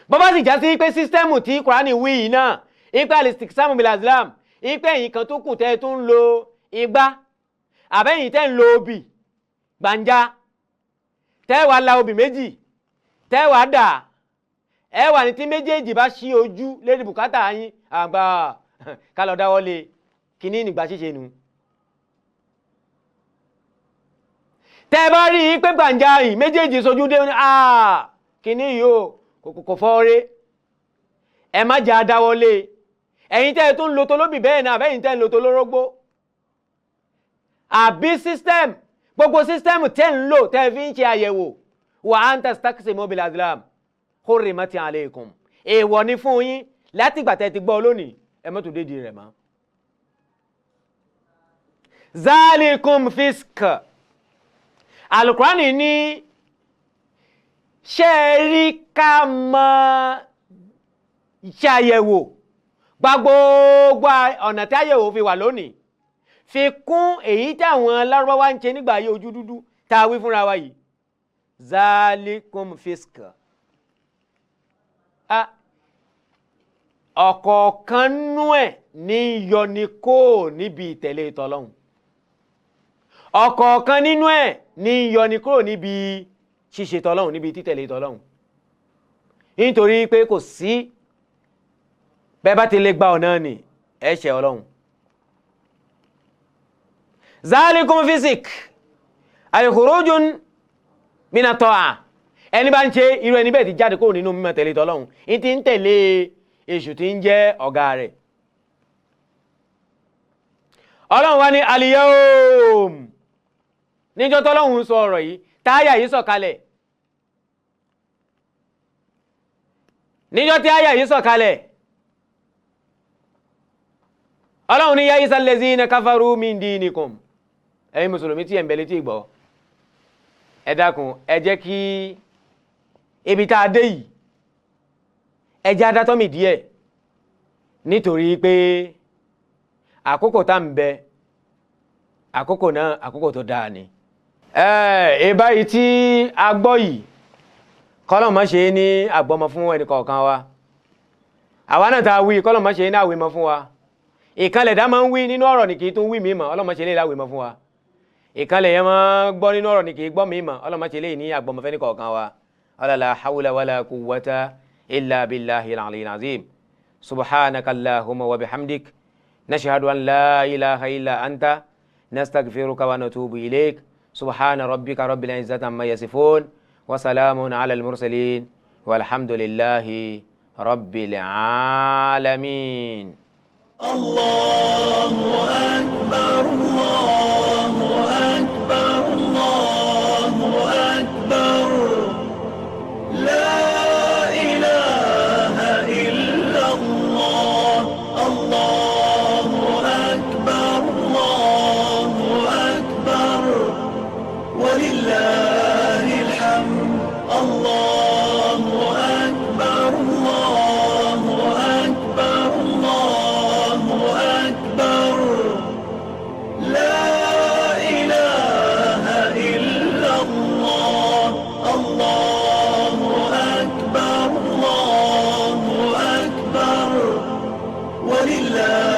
Bó bá sì já sí pé sísítẹ́mù tí Kùránì wí yìí náà, ipe alistiqsamu bil azlam, ipe ẹ̀yìn kan tó kù tẹ́ tó ń lo igbá, àbẹ́yìn tẹ́ ń lo obì gbàǹjà, tẹ́ wàá la obì méjì, tẹ́ wàá dà, ẹ wà ní tí méjèèjì bá ṣí ojú lérí bùkátà yín, àgbà ká lọ dáwọ́ lé kíní nígbà ṣíṣe nu. Tẹ́ bá rí i pé gbàǹjà yìí méjèèjì sojú dé ní kíní yìí o kò fọ́ọ́rẹ́, ẹ má jẹ́ adáwọ́lé. Ẹ̀yin tẹ́ ẹ tó ń lo tolóbì bẹ́ẹ̀ náà, àbẹ́yìn tẹ́ ń lo tolórógbó, Àbí system, gbogbo system tẹ́ ń lò tẹ́ fi ń ṣe àyẹ̀wò, wa an tastaqsimu bil azlam hurrimat alaykum, èèwọ̀ ni fún yín láti ìgbà tẹ́ ti gbọ́ lónìí, ẹ má tún dédìí rẹ̀ mọ́. Zalikum fisk. Alukurani ní ṣe é rí ká mọ ṣàyẹ̀wò gba gbogbo ọ̀nà tí àyẹ̀wò fi wà lónìí, fi kún èyí táwọn Lárúbáwá ń ṣe nígbà ayé ojú dúdú tá a wí fúnra wa yìí. Zalikum fisk. Ọ̀kọ̀ọ̀kan nú ẹ̀ ní yọni kó níbi ìtẹ̀lé tọlọ́hun, ọ̀kọ̀ọ̀kan nínú ẹ̀ ní yọni kúrò níbi ṣíṣe tọlọ́hun, níbi títẹ̀lé tọlọ́hun. Nítorí pé kò sí bẹ́ẹ̀ bá ti lè gba ọ̀nà ni ẹ ṣẹ̀ Ọlọ́hun. Zalikum fisik al-khurujun mina ta'a. Ẹni bá ń ṣe irú ẹni bẹ́ẹ̀ ti jáde kúrò nínú mímọ̀ tẹ̀lé tọlọ́hun, ní ti ń tẹ̀lé èṣù tí ń jẹ́ ọ̀gá rẹ̀. Ọlọ́run wá ní al-yawm, níjọ́ tọ́lọ́hun sọ ọ̀rọ̀ yìí, táyà yìí sọ̀kalẹ̀, níjọ́ tí áyà yìí sọ̀kalẹ̀, Ọlọ́run ní yá isa allazina kafaru min dinikum. Ẹ̀yin mùsùlùmí tí ẹ̀ ń bẹ létí ìgbọ́, ẹ dákun, ẹ jẹ́ kí ibi tá a dé yìí, ẹ jẹ́ adátọ́mì díẹ̀, nítorí pé àkókò tá ń bẹ, àkókò náà àkókò tó dáa ni. Ìbáyìí tí a gbọ́ yìí, kọ́lọ̀ má ṣe ní àgbọ́mọ fún ẹnì kọ̀ọ̀kan wa. Àwa náà tá a wí, kọ́lọ̀ má ṣe ní àwímọ fún wa. Ìkànlẹ̀ dá máa ń wí nínú ọ̀rọ̀ ní kì í tún wí mí mọ́, Ọlọ́run má ṣe lè láwímọ fún wa. Ìkànlẹ̀ yẹn máa gbọ́ nínú ọ̀rọ̀ ní kì í gbọ́ mí mọ́, Ọlọ́run má ṣe lè ní àgbọ́mọ fẹ́ni kọ̀ọ̀kan wa. La hawla wala quwwata illa billahi al-aliyyil azim. Subhanaka allahumma wa bihamdik, nashhadu an la ilaha illa anta, nastaghfiruka wa natubu ilayk. Subhana rabbika rabbil izzati amma yasifun, wa salamun ala al-mursalin, walhamdulillahi rabbil alamin. Allahu akbar, Allahu akbar, Allahu akbar. La ilaha illa Allah. Allahu akbar, Allahu akbar. Walillahil hamd. Allahu akbar, Allahu akbar, Allahu akbar. La ilaha illa Allah. Allahu akbar, Allahu akbar. Walillahil